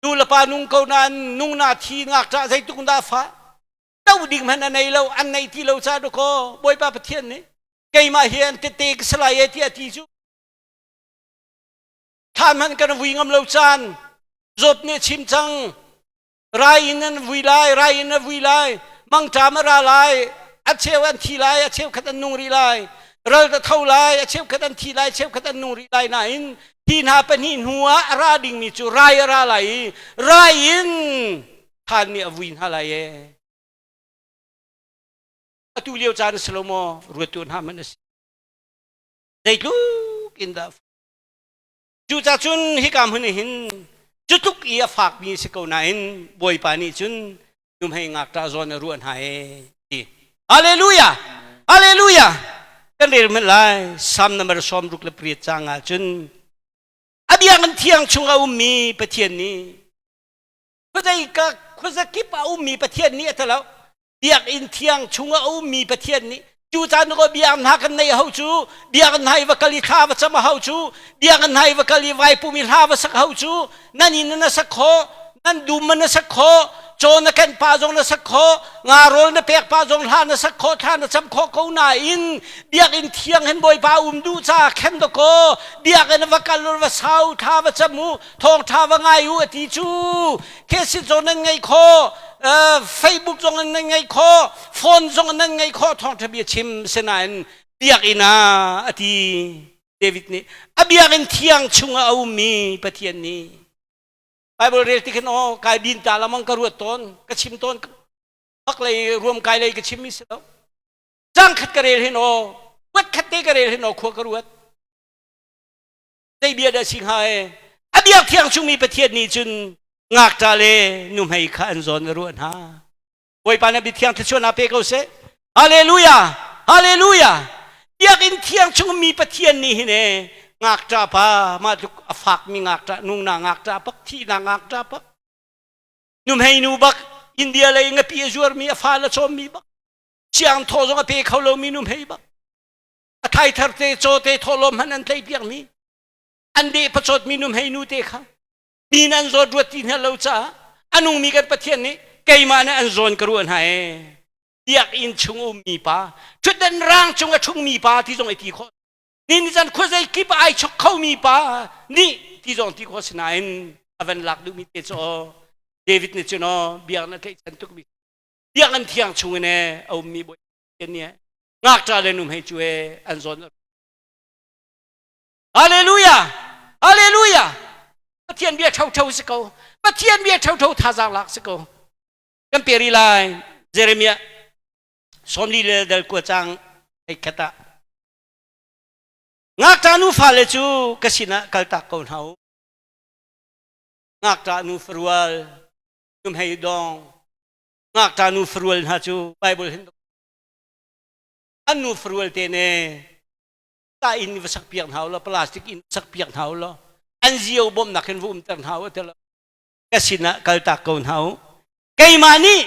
Nu le pa nung ko nain nung na thi ngakṭah zeitluk dah a fah? Do ding hmanh a nei lo, an nei ti lo ca dakaw Bawipa Pathian nih keimah hi an tete ka si lai e tiah ti cu. Thlan hmanh kan vui ngam lo caan Job nih a chim cang. Rai in an vui lai, rai in a vui lai, mangṭam a ra lai, a cheu an thi lai, a cheukhat an nung rih lai, ral a tho lai, a cheukhat an thi lai, cheukhat an nung rih lai nain hi hna pahnih hnu ah a ra dingmi cu rai a ra lai i rai in thlan nih a vui hna lai ee. Atu lio caan a si lo maw? Ruattu hna hmanh a si. Zeitluk in dah Cucah cun hika hmun ah hin cutluk i a fakmi si ko nain Bawipa nih cun nuhmei ngakṭah zawn a ruah hna ee ti. Hallelujah! Hallelujah! Kan rel hmanh lai Psalm number 68 caang ah cun a biakinn thiang chung a ummi Pathian nih khuazei ka khuazakip a ummi Pathian nih a ti lo biakinn thiang chung a ummi Pathian nih cu caan ko biakinn hna kan nei ho cu biakinn hna i va kal i thla va cam a hau cu biakinn hna i va kal i vai pum i hla va sak hau cu nan inn na sak khawh nan dum na sak khawh caw na ken pa zong na sak khawh nga rawl na pek pa zong hla na sak khawh thla na cam khawh ko nain biakinn thiang hin bawipa um duh ca khen do ko biakinn va kal va sau thla va cam u thawngṭha va ngai u a ti cu Khesit zong nan ngei khawh Facebook zong nan ngei khawh phone zong nan ngei khawh thawngṭha bia chim sinain biakinn ah a ti David nih a biakinn thiang chungah a ummi Pathian nih Bible rel ti khin aw kai bin ta lamang ka ruat tawn ka chim tawn bak lei ruam kai lei ka chim mi si lo cang khat ka rel hin aw wat khat te ka rel hin aw khua ka ruat Zei bia dah si hnga e? A biak thiang chungmi Pathian nih cun ngakṭa le nuhmei kha an zawn a ruah hna. Bawipa na biathiang thluachuahnak pe ko seh. Hallelujah! Hallelujah! Biakinn thiang chung mi Pathian nih hin e ngakṭah pa mah tluk a fakmi ngakṭah nungna ngakṭah pak thihnak ngakṭah pak nuhmei nu bak India lei ngapi a zuarmi a fa le cawmmi bak siang thaw zong a pe kho lomi nuhmei bak a thaithar te caw te thawhlawm hmanh an tlei piakmi an deh pachawtmi nuhmei nu te kha mi nan zawt ruat ti hna lo caah a nungmi kan Pathian nih keimah nih an zawn ka ruah hna ee biakinn chung ummi pa ṭhutdan rang cung a ṭhungmi pa ti zong i ti khawh ni ni chan khuazei kip ai chok khomi pa nih ti zong ti khawh sinain a van lak duhmi te cu David nih cun aw biakinn a tlaihchan tukmi biakinn thiang chung in ee a ummi bawi nih ngakṭa le nuhmei cu ee an zawn Hallelujah! Hallelujah! Pathian bia ṭhoṭho si ko. Pathian bia ṭhoṭho thazaang lak si ko. Kan pe rih lai. Jeremiah sawmli le dal kua cang hei khat ah. Ngakṭa nu fale cu ka sinah kaltak ko hna u. Ngakṭa nu farual, numhei dong, ngakṭa nu farual hna cu Bible hin an nu farual te ne ta inn va sak piak hna u law plastic inn sak piak hna u law an zio bawmhnak in va umter hna u ti ka sinah kaltak ko hna u keimah nih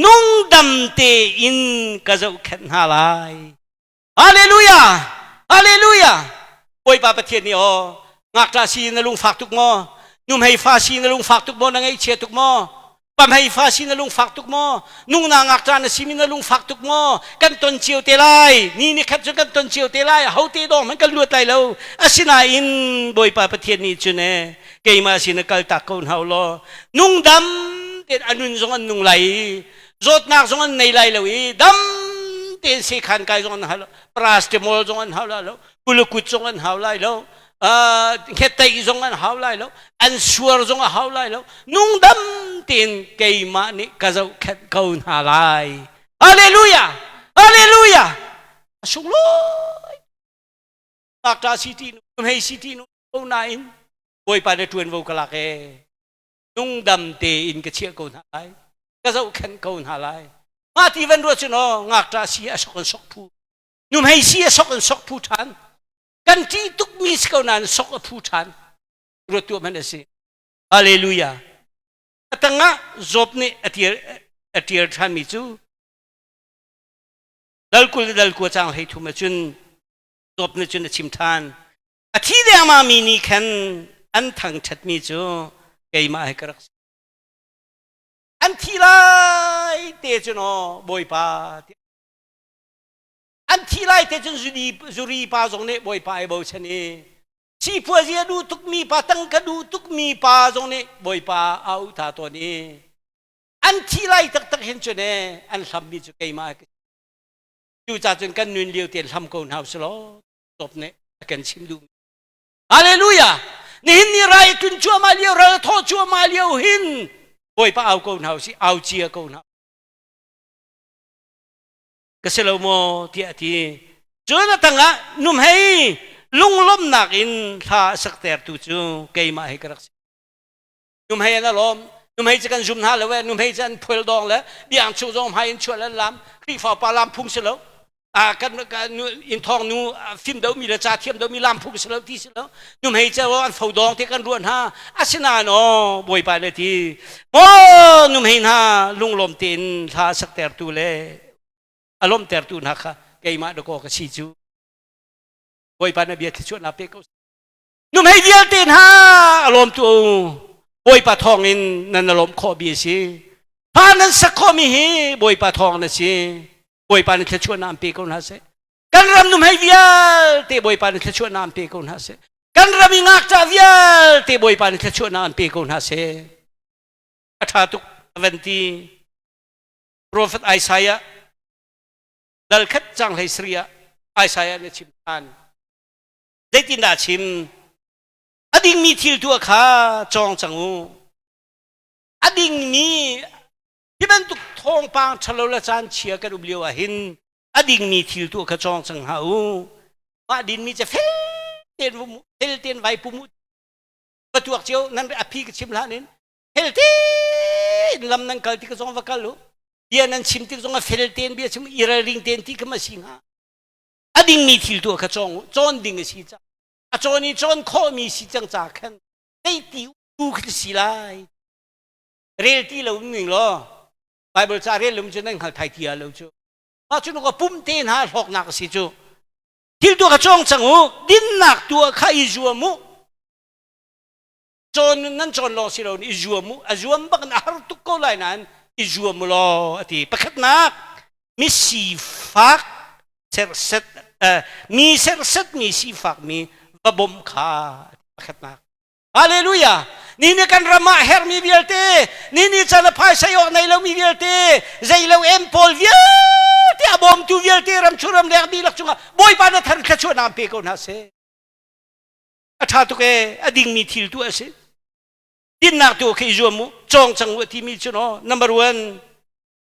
nungdam tein ka zohkhenh hna lai hallelujah hallelujah bawipa pathian nih aw ngakṭah si na lungfak tuk maw nuhmei fa si na lungfak tuk maw na ngaihchia tuk maw Pamhei fa si na lungfak tuk maw? Nungna ngakṭa na simi na lungfak tuk maw? Kan ton cio te lai. Ni ni khat cu kan ton cio te lai. Ho te dawng hmanh kan luat lai lo. Asinain Bawipa Pathian nih cun e keimah sin na kal tak ko hna law nungdam tein a nun zong an nung lai i zawtnak zong an nei lai lo i dam tein sekhan kai zong an hau lo paracetamol zong an hau lai lo kulukut zong an hau lai lo hngetteih zong an hau lai lo an suar zong a hau lai lo nungdam tein keimah nih ka zohkhenh ko hna lai hallelujah hallelujah a sunglawi ngakṭa si ti nu hmei si ti nu ko nain bawipa na ṭuanvo ka lak e nungdam tein ka chiah ko hna lai ka zohkhenh ko hna lai mah ti van ruat cun aw ngakṭa si a sok in sok phu nuhmei si a sok in sok phu ṭhan kan ṭih tukmi si ko nain sok a phu ṭhan ruat tuah hmanh a si hallelujah a tangah Job nih a ṭial a ṭial ṭhanmi cu dal kul le dal kua cang hlei thum ahcun Job nih cun a chim ṭhan a thi dengmang mi nih khan an thangṭhatmi cu keimah he ka rak si an thi lai te cun aw bawipa an thi lai te cun zuri pa zong nih bawipa ai bochan i sipuazi a duh tukmi pa tangka duh tukmi pa zong nih bawipa a auh ta tawn i an thi lai taktak hin cun e an hlammi cu keimah cucaah cun kan nun lio tein hlam ko hna usih tawp nih a kan chim duh Hallelujah nihin ni rai tun cuahmah lio ral thawh cuahmah lio hin bawipa au ko hna usih au cia ko hna ka si lo maw tiah a ti cun a tangah numhei lunglawmhnak in hla a saktertu cu keimah hi ka rak si numhei an alawm numhei cu kan zum hna lo e numhei cu an phual dawng le biang chung zong hmai in chuah le lam khrihfa pa lam phung si lo a kan in thawng nu fim do mi le ca thiam do mi lam phung si lo ti si lo numhei cu an fo dawng te kan ruah hna asinain aw bawipa le ti maw numhei hna lunglawm tein hla saktertu le a lawmhtertu hna kha keimah dakaw ka si cu Bawipa na bia thluachuahnak pe ko nuhmei vialte hna a lawmtu Bawipa thawngin nan lawmh khawh bi a si hla nan sak khawhmi hi Bawipa thawng na si Bawipa na thluachuahnak an pe ko hna seh kan ram nuhmei vialte Bawipa na thluachuahnak an pe ko hna seh kan ram i ngakṭah vialte Bawipa na thluachuahnak an pe ko hna seh a ṭha tuk a van ti Profet Isaiah dal khat cang hlei sari ah Isaiah nih a chim ṭhan. Zeitindah a chim? A dingmi thil tuah kha cawng cang u. A dingmi hi bantuk thawngpang ṭhalo le caan chia kan um lio ah hin a dingmi thil tuah kha cawng cang hna u. Mah dinmi cu fel tein fel tein vai pum u. Va tuak cio nan a phi ka chim hlan in fel tein lam nan kal tik zong va kal u bia nan chim tik zong a fel tein bia chim i ralring tein ti kha ma si hnga. A dingmi thil tuah kha cawng u. Cawn ding a si ca. A cawn i cawn khawhmi si cang ca khan zeiti u khi si lai. Rel ti lo ning law Bible ca rel lo cu nan hngal thai ti lo cu. Mah cu ka pum te hna hlawknak a si cu. Thil tuah kha cawng cang u. Dinnak tuah kha i zuam u. Cawn nan cawn lawng si lo i zuam u. A zuam bak in a har tuk ko lai nain i zuam u law a ti. Pakhatnak mi sifak serset mi serset mi sifak mi va bawmh kha pakhatnak. Hallelujah! Ni ni kan ram ah hermi vialte, ni ni chan a phaisa awk nei lomi vialte, zei lo em pawl vialte a bawmtu vialte ram chung ram leng dihlak cungah Bawipa na thar thluachuahnak pe ko hna seh. A ṭha tuk ee, a dingmi thil tu a si. Dinnak tu khi i zuam u, cawng cang u a timi cu no, number one,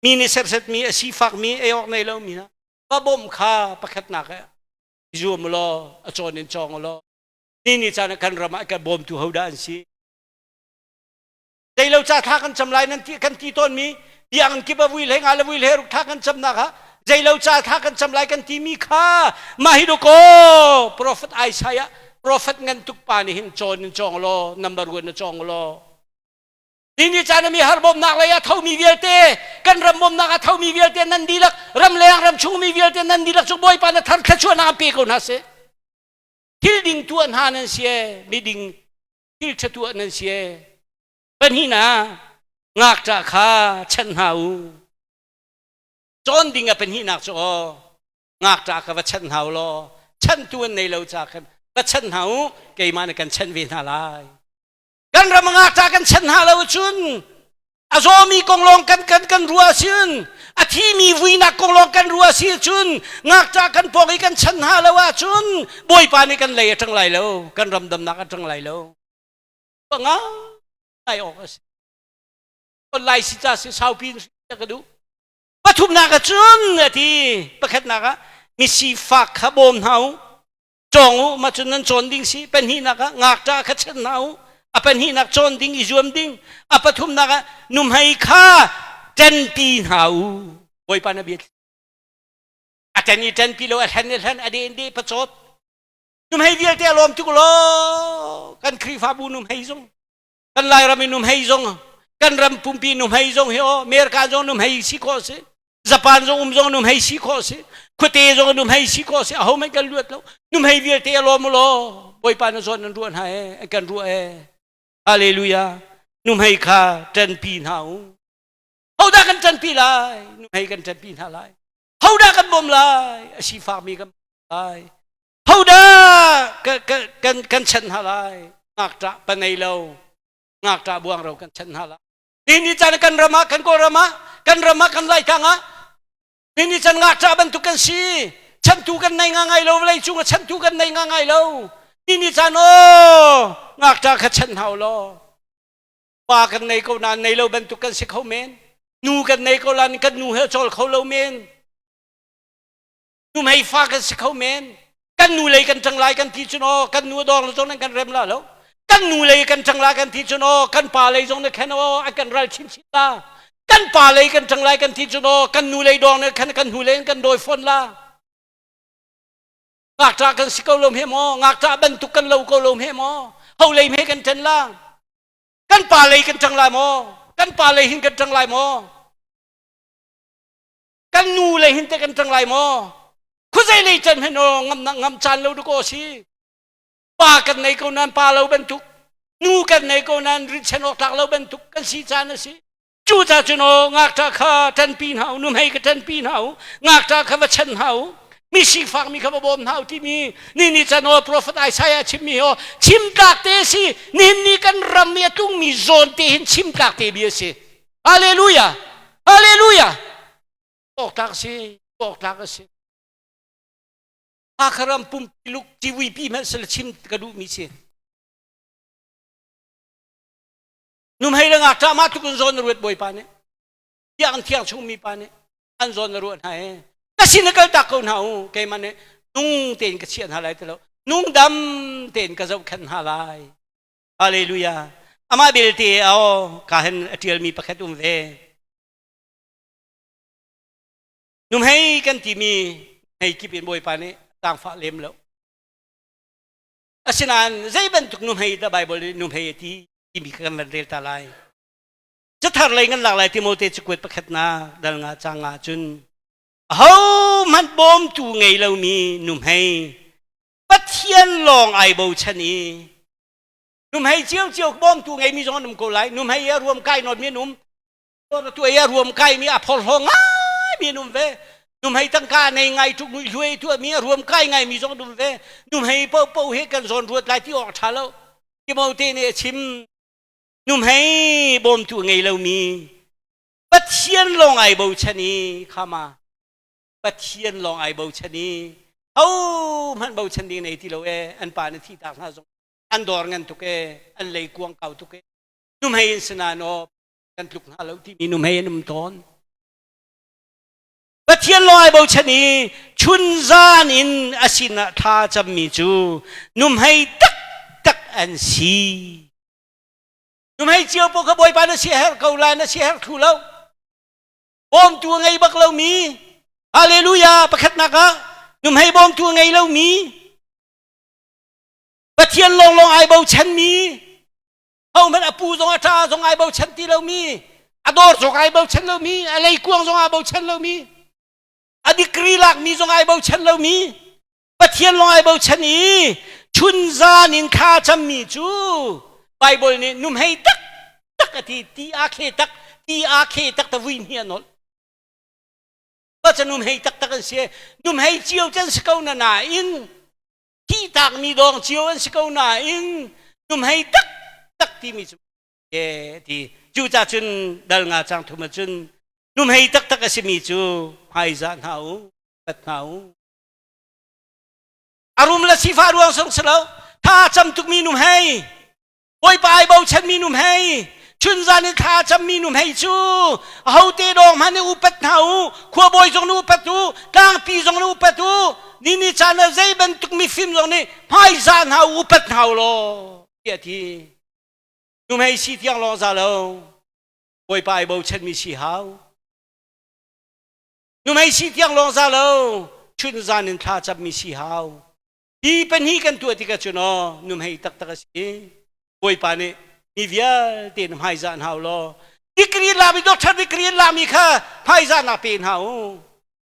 mi nih sersetmi, a sifakmi, ei awk nei lomi hna, va bawmh kha pakhatnak ah i zuam u law, a cawn in cawng u law, ni ni caan ah kan ram ah kan bawmtu hodah an si. Zeilo ca thla kan cam lai nan ti kan ti tawnmi biakinn kip a vui hlei nga le vui hlei ruk thla kan camnak ah zeilo ca thla kan cam lai kan timi kha mah hi dawkaw prophet Isaiah prophet ngan tuk pa nih hin cawn in cawng law number one na cawng law ni ni caan mi har bawmnak lei ah thomi vialte kan ram bawmnak ah thomi vialte nan dihlak ram leng ram chung mi vialte nan dihlak cu Bawipa na thar thluachuahnak an pe ko hna seh thil ding tuah hna nan si miding thil ṭha tuah nan si ee. Pahnihnak ngakṭah kha chanh hna u. Cawn ding a pahnihnak cu aw ngakṭah kha va chanh hna u law chanhtu an nei lo ca khan va chanh hna u keimah nih kan chanh ve hna lai. Kan ram ngakṭah kan chanh hna lo cun a zawmi kong lawng kan kan kan ruah sin a thimi vuinak kong lawng kan ruah si cun ngakṭah kan pawng i kan chan hna lo ahcun bawipa nih kan lei a ṭang lai lo kan ram damnak a ṭang lai lo nga ngai awk a si lai si ca si saupi in ka duh pathumnak ah cun a ti pakhatnak ah mi sifak kha bawm hna u cawng u mah cun nan cawn ding si pahnihnak ah ngakṭah kha chan hna u a pahnihnak cawn ding i zuam ding a pathumnak ah nuhmei kha ṭanpi hna u bawipa na bia a ṭan i ṭanpi lo a hlan i hlan a de in de pacawt nuhmei vialte a lawm tuk law kan Khrihfabu nuhmei zong kan Lairam i nuhmei zong kan ram pumpi nuhmei zong hi aw America zong nuhmei si khawh si Japan zong um zong nuhmei si khawh si khuate zong nuhmei si khawh si aho hmanh kan luat lo nuhmei vialte a lawm law Bawipa na zawn nan ruah hna e kan ruah e Hallelujah nuhmei kha ṭanpi hna u hodah kan ṭanpi lai nuhmei kan ṭanpi hna lai hodah kan bawm lai a sifakmi kan bawm lai hodah kan kan chanh hna lai ngakṭah pa nei lo ngakṭah buangro kan chanh hna lai Ni caan kan ram ah kan Kawlram ah kan ram ah kan Laitlang ah ni caan ngakṭah bantuk kan si chantu kan nei nga ngai lo vawlei cung ah chantu kan nei nga ngai lo ni caan aw ngakṭah kha chan hau law pa kan nei ko nain nei lo bantuk kan si kho men nu kan nei ko lan kan nu he cawl kho lo men Nuhmei fa kan si kho men. Kan nu lei kan ṭang lai kan ti cun aw kan nu a dawng le zong nan kan rem la lo. Kan nu lei kan ṭang lai kan ti cun aw kan pa lei zong na khen aw an kan ral chinchin la. Kan pa lei kan ṭang lai kan ti cun aw kan nu lei dawng na khen kan hnu lei in kan dawi fawn la. Ngakṭah kan si ko lo hme maw? Ngakṭah bantuk kan lo ko lo hme maw? Ho lei hme kan ṭan la? Kan pa lei kan ṭang lai maw? Kan pa lei hin kan ṭang lai maw? Kan nu lei hin te kan ṭang lai maw? Khuazei lei can hen aw ngam ngam caan lo duk aw si. Pa kan nei ko nan pa lo bantuk, nu kan nei ko nan rinchen awk tlak lo bantuk kan si caan a si. Cu ca cun aw ngakṭah kha ṭanpi hna u, nuhmei ka ṭanpi hna u, ngakṭah kha va chan hna u, mi sifak mi kha va bawm hna u timi ni ni can aw profet Isaiah chimmi aw chim tlak te si nihin ni kan ram i a tlungmi zawn te hin chim tlak te bia si. Hallelujah! Hallelujah! Awktlak si, awktlak a si. Hakha ram pumpi luk civuipi hmanh sal chim ka duhmi si. Numhei le ngakṭah mah tluk in zawn na ruat bawipa nih. Biakinn thiang chungmi pa nih an zawn na ruat hna ee. Ka sin na kal tak ko hna u. Keimah nih nung tein ka chiah hna lai ti lo. Nung dam tein ka zohkhenh hna lai. Hallelujah. Amah belte aw ka hen a ṭialmi pakhat um ve. Numhei kan timi hei kip in Bawipa nih Zaangfah lem lo. Asinain zei bantuk nuhmei dah Baibal nih nuhmei a ti timi kha kan van rel ta lai. Cathar lei ngan lak lai Timote cakuat pakhatnak dal nga cang nga cun ahohmanh bawmtu ngei lomi nuhmei Pathian lawng ai bochan i nuhmei ciocio bawmtu ngeimi zong an um ko lai. Nuhmei a ruam kai nawn mi an um. Tu ei a ruam kai mi a phorhlaw ngai mi an um ve. Nuhmei tangka nei ngai tuk nui hluai tu mi a ruam kai ngai mi zong an um ve. Nuhmei paohpaoh he kan zawn ruat lai ti awk a ṭha lo. Timote nih a chim. Nuhmei bawmtu ngei lomi Pathian lawng ai bochan i khama Pathian lawng ai bochan i hohmanh bochan ding nei ti lo e an pa na thi tak hna zong an dawr ngan tuk e an lei kuang kau tuk e nuhmei in sinan aw kan tluk hna lo timi nuhmei an um tawn. Pathian lawng ai bochan i chunzan in a sinah thla cammi cu nuhmei taktak an si. Nuhmei cio paoh kha Bawipa na siaherh ko lai, na siaherh thlu lo. Bawmtu a ngei bak lomi, Hallelujah, pakhatnak ah nuhmei bawmtu a ngei lomi, Pathian lawnglawng ai bochanmi, hohmanh a pu zong a ṭa zong ai bochan ti lomi, a dawr zong ai bochan lomi, a leikuang zong ai bochan lomi, a degree lakmi zong ai bochan lomi, Pathian lawng ai bochan i chunzan in thla cammi cu Bible nih numhei taktak a ti, ti a khe tak, ti a khe tak ta vui hni a nolh. Paca numhei taktak an si. Numhei cio can si ko na nain thihtakmi dawng cio an si ko nain numhei taktak timi cu e ti cu ca cun dal nga cang thum cun numhei taktak a simi cu hmaizah hna u pat hna u. A rum le sifah ruang song si lo, tha cam tukmi numhei, Bawipa ai bochanmi numhei, chunzan in thla cammi numhei cu ahote dawng hmanh nih upat hna u, khuabawi zong nih upat u, tlangpi zong nih upat u, ni ni caan ah zei bantuk mifim zong nih hmaizah hna u, upat hna u law tiah a ti. Numhei si tiang lawng za lo, Bawipa ai bochanmi si hau. Numhei si tiang lawng za lo, chunzan in thla cammi si hau. Hi pahnih kan tuah tikah cun aw numhei taktak a si. Bawipa nih mi vialte na hmaizah hna u law degree lami doctor degree lami kha hmaizahnak pe hna u.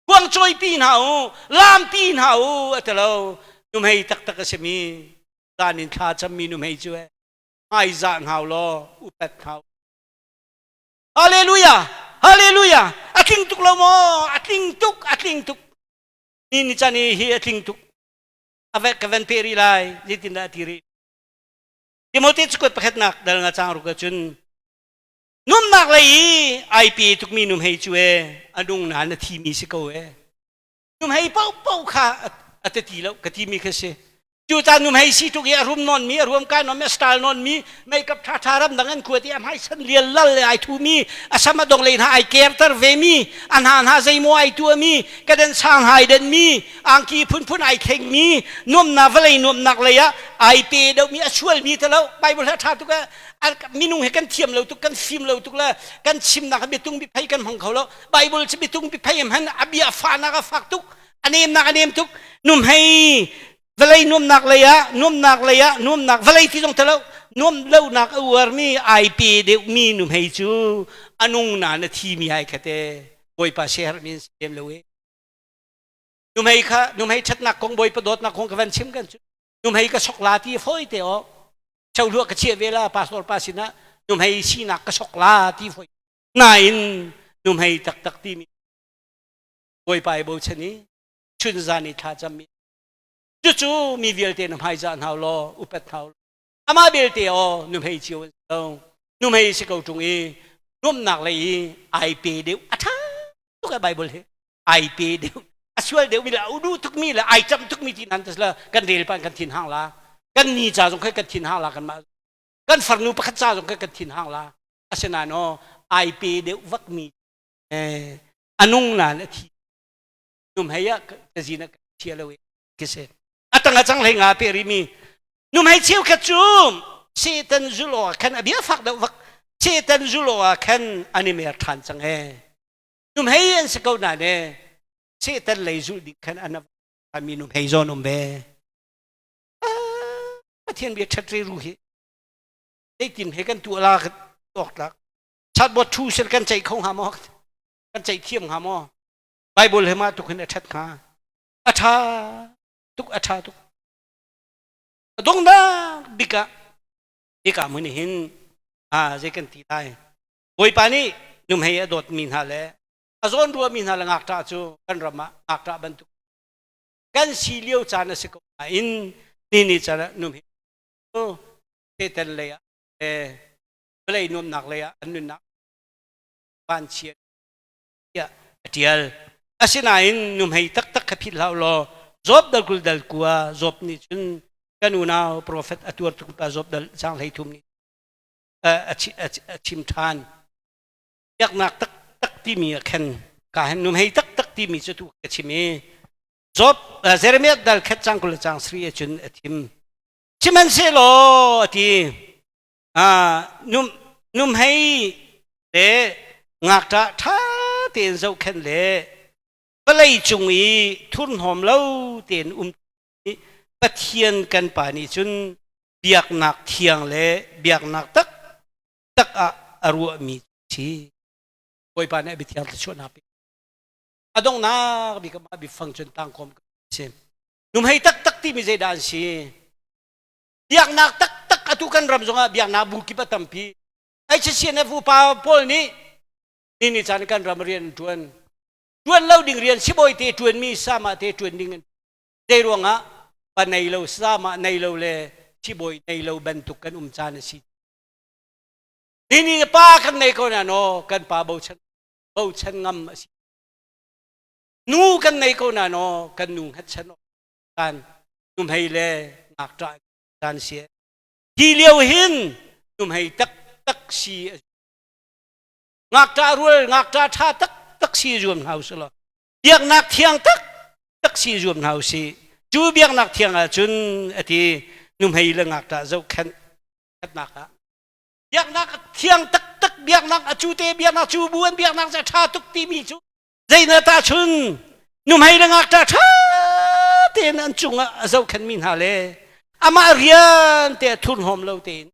Kuangcawipi hna u, lampi hna u a ti lo. Numhei taktak a simi zan in thla cammi numhei cu eh hmaizah hna u law upat hna u. Hallelujah! Hallelujah! A tling tuk lo maw? A tling tuk, a tling tuk. Ni ni chan i hi a tling tuk. A ve ka van pe rih lai, zeitindah a ti rih? Timote cakuat pakhatnak dal nga cang ruk ahcun nuamnak lei i ai pe tukmi nuhmei cu e a nung nain a thimi si ko e. Nuhmei paohpaoh kha a ti ti lo ka timi kha si. Cucaah nuhmei si tuk i a rum nawnmi, a ruam kai nawnmi, a style nawnmi, makeup ṭhaṭha ramdang an kuat i a hmai san lial lal le ai thumi, a sam a dong lei hna ai kerter vemi, a hna hna zeimaw ai tuahmi, kaden sang hna ai denmi, angki phunphun ai thlengmi, nuamnak vawlei nuamnak lei ah ai pe deuhmi, a sualmi te lo. Bible he a ṭha tuk minung he kan thiam lo tuk, kan fim lo tuk le kan chimnak biatung biphei kan hmang kho lo. Bible cu biatung biphei hman a bia fahnak a fak tuk, a nemnak a nem tuk. Nuhmei vawlei nuamnak lei ah nuamnak lei ah nuamnak vawlei ti zong telo nuam lonak a uarmi ai pe deuhmi nuhmei cu a nung na na thimi ai khate bawipa siaherh min sem lo e nuhmei kha nuhmei ṭhatnak kong bawipa dawtnak kong ka van chim kan cu nuhmei ka sok la ti foi te o choluah ka chiah ve la pastor pa sinah nuhmei sinak ka sok la ti foi nain nuhmei taktak timi bawipa i bochan i chunzan i thla cammi Cucu mi vialte na hmaizah hna law upat hna law amah belte aw nuhmei cio an si lo. Nuhmei si ko ṭung i nuamhnak lei i ai pe deuh a ṭha tuk e Bible hi ai pe deuh a sual deuhmi le a udu tukmi le ai cam tukmi ti nan tas la kan rel pan kan thin hang la kan ni ca zong kha kan thin hang la kan mah kan farnu pakhat ca zong kha kan thin hang la asinain aw ai pe deuh vakmi eh anung nan a thi numhei ah cazin ah chia lo khi si a tang a cang hlei nga pe rimi numhei cheukhat cu Satan zulo ah khan a bia fak deuh vak Satan zulo ah khan an i mer ṭhan cang e numhei an si ko na ne Satan lei zulh ding khan an ṭhan. Mi nu hei zawn um ve. Pathian bia ṭhat re ru hi. Zeitin he kan tuah la tuak tlak. Chatbot thu sel kan ceih kho hnga maw? Kan ceih thiam hnga maw? Bible he ma tuk hin a ṭhat hnga. A ṭha tuk a ṭha tuk. A dongnak bik ah hika hmun hin a zei kan ti lai. Bawipa nih numhei a dawtmi hna le a zawn ruahmi hna le ngakṭah cu kan ram ah ngakṭah bantuk kan si lio caan a si ko nain ni ni caan ah numhei cu Satan lei ah le vawlei nuamnak lei ah an nunnak vanchia tiah a ṭial. Asinain nuhmei taktak kha philh hlah u law Job dal 20 dal 9 Job nih cun kan unau profet a tuar tuk pa Job dal caang 33 nih a chim ṭhan. Biaknak taktak timi ah khan ka hen nuhmei taktak timi cu tu ka chim i Job Jeremiah dal khat caang 20 le caang 7 cun a thim. Sihmanhsehlaw a ti Numhei le ngakṭah ṭha tein zohkhenh le vawlei cung i thurhnawm lo tein um Pathian kan Pa nih cun biaknak thiang le biaknak taktak ah a ruahmi si. Bawipa nih a biathiang thluachuahnak pe. A donghnak bik ah biafang cun tangkawm ka si. Numhei taktak timi zeidah an si? Biaknak taktak atu kan ram zongah biaknak bu kip a tampi. HCNF upa pawl nih ni ni caan kan ram rian an ṭuan. Ṭuan lo ding rian sibawi te ṭuanmi sama te ṭuan ding an zei ruangah pa nei lo sama nei lo le sibawi nei lo bantuk kan um caan a si. Ni ni pa kan nei ko na no kan pa bochan bochan ngam a si. Nu kan nei ko na no kan nu hngatchan kan numhei le ngakṭah caan si. Hi lio hin numhei taktak si ngakṭah rual ngakṭah ṭha taktak si zuam hna usih law biaknak thiang taktak si zuam hna usih. Cu biaknak thiang ahcun a ti numhei le ngakṭah zohkhenh khatnak ah biaknak thiang taktak biaknak a cu te biaknak cu bu an biaknak cu a ṭha tuk timi cu Zeina tahchun nuhmei le ngakṭah ṭha tein an cungah a zohkhenhmi hna le amah rian te a thurhnawm lo tein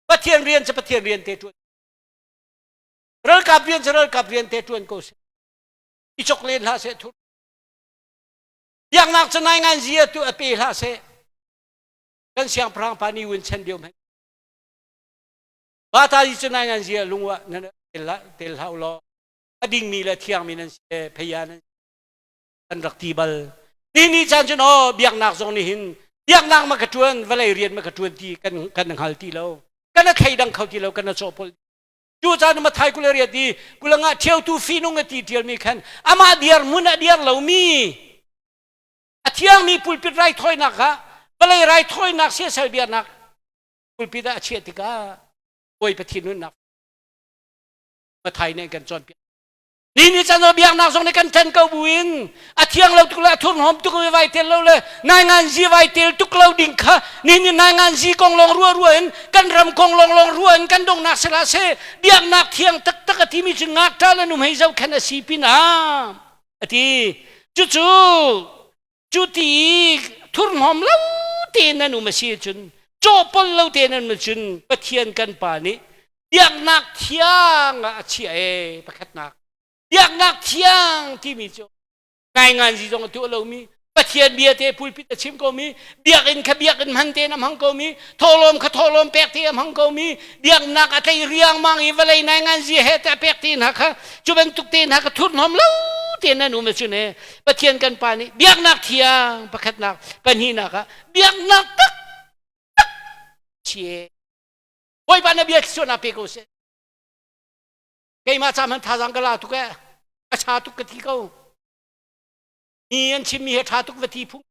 Pathian rian cu Pathian rian te ṭuan ralkap rian cu ralkap rian te ṭuan ko seh i chok len hlah seh thur biaknak cu nai ngan zia tu a pe hlah seh kan siangpahrang pa ni win chen lio Bata hi cu nai ngan zia lungwa nan tel hlah law a dingmi le thiangmi nan si pheiya nan an rak ti bal. Ni ni caan cun aw biaknak zong nih hin biaknak ma ka ṭuan vawlei rian ma ka ṭuan ti kan kan hngal ti lo kan a thleidang kho ti lo kan a cawhpolh cu caan ma thai kule riat i kulanga ṭhiotu fihnung a ti ṭialmi khan amah diar hmun a diar lomi a thiangmi pulpit raithawinak ah vawlei raithawinak siasal biaknak pulpit ah a chiah tikah Bawipa thinhunnak Mathai nih kan cawnpiak. Ni ni can biaknak zong nih kan ṭhen ko buin a thiang lo tuk le a thurhnawm tuk mi vai tel lo le nai ngan zi vai tel tuk lo ding kha ni ni nai ngan zi kong lawng rua rua in kan ram kong lawng lawng rua in kan donghnak sila se biaknak thiang taktak a timi cu ngakṭa le numhei zohkhenh a si pinah a ti cucu Cu ti thurhnawm lo tein nan um a si ahcun cawhpol lo tein nan um ahcun Pathian kan Pa nih biaknak thiang ah a chiah ee pakhatnak biaknak thiang timi cu ngainganzi zong a tuah lomi Pathian bia te pulpit a chim komi biakinn kha biakinn hman tein a hmang komi thawhlawm kha thawhlawm pek te a hmang komi biaknak a tlei riangmang i vawlei nainganzi he te a pek te hna kha cu bantuk te hna kha thurhnawm lo tein nan um ahcun he Pathian kan Pa nih biaknak thiang pakhatnak pahnihnak ah biaknak tak tak chie Bawipa na bia thluachuahnak pe ko seh keimah ca hmanh thazaang ka la tuk eh a cha tuk ka ti ko mi an chimmi he ṭha tuk va ti phung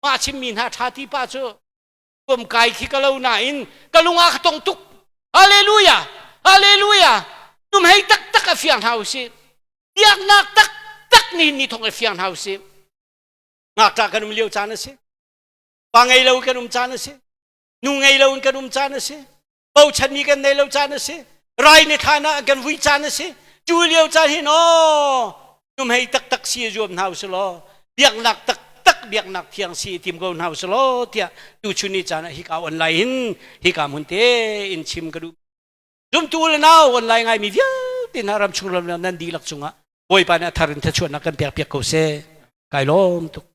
mah chimmi hna ṭha ti pa cu kum kai khi ka lo nain ka lung ah ka tong tuk hallelujah hallelujah num hei taktak a fiang hna usih biaknak taktak ni ni thong a fiang hna usih ngakṭah kan um lio caan a si pa ngei lo kan um caan a si nu ngei lo in kan um caan a si bochanmi kan nei lo caan a si rai ni thlan ah kan vui caan a si cu lio caan hin aw. Nuhmei taktak si zuam hna usih law biaknak taktak biaknak thiang si tim ko hna usih law tiah tuchun ni caan ah hika online in hika hmun te in chim ka duh. Zumtu le nau online ngaimi vialte hna ram chung ram nan dihlak cungah Bawipa nih a thar in thachuahnak kan pek piak ko seh. Kai lawm tuk.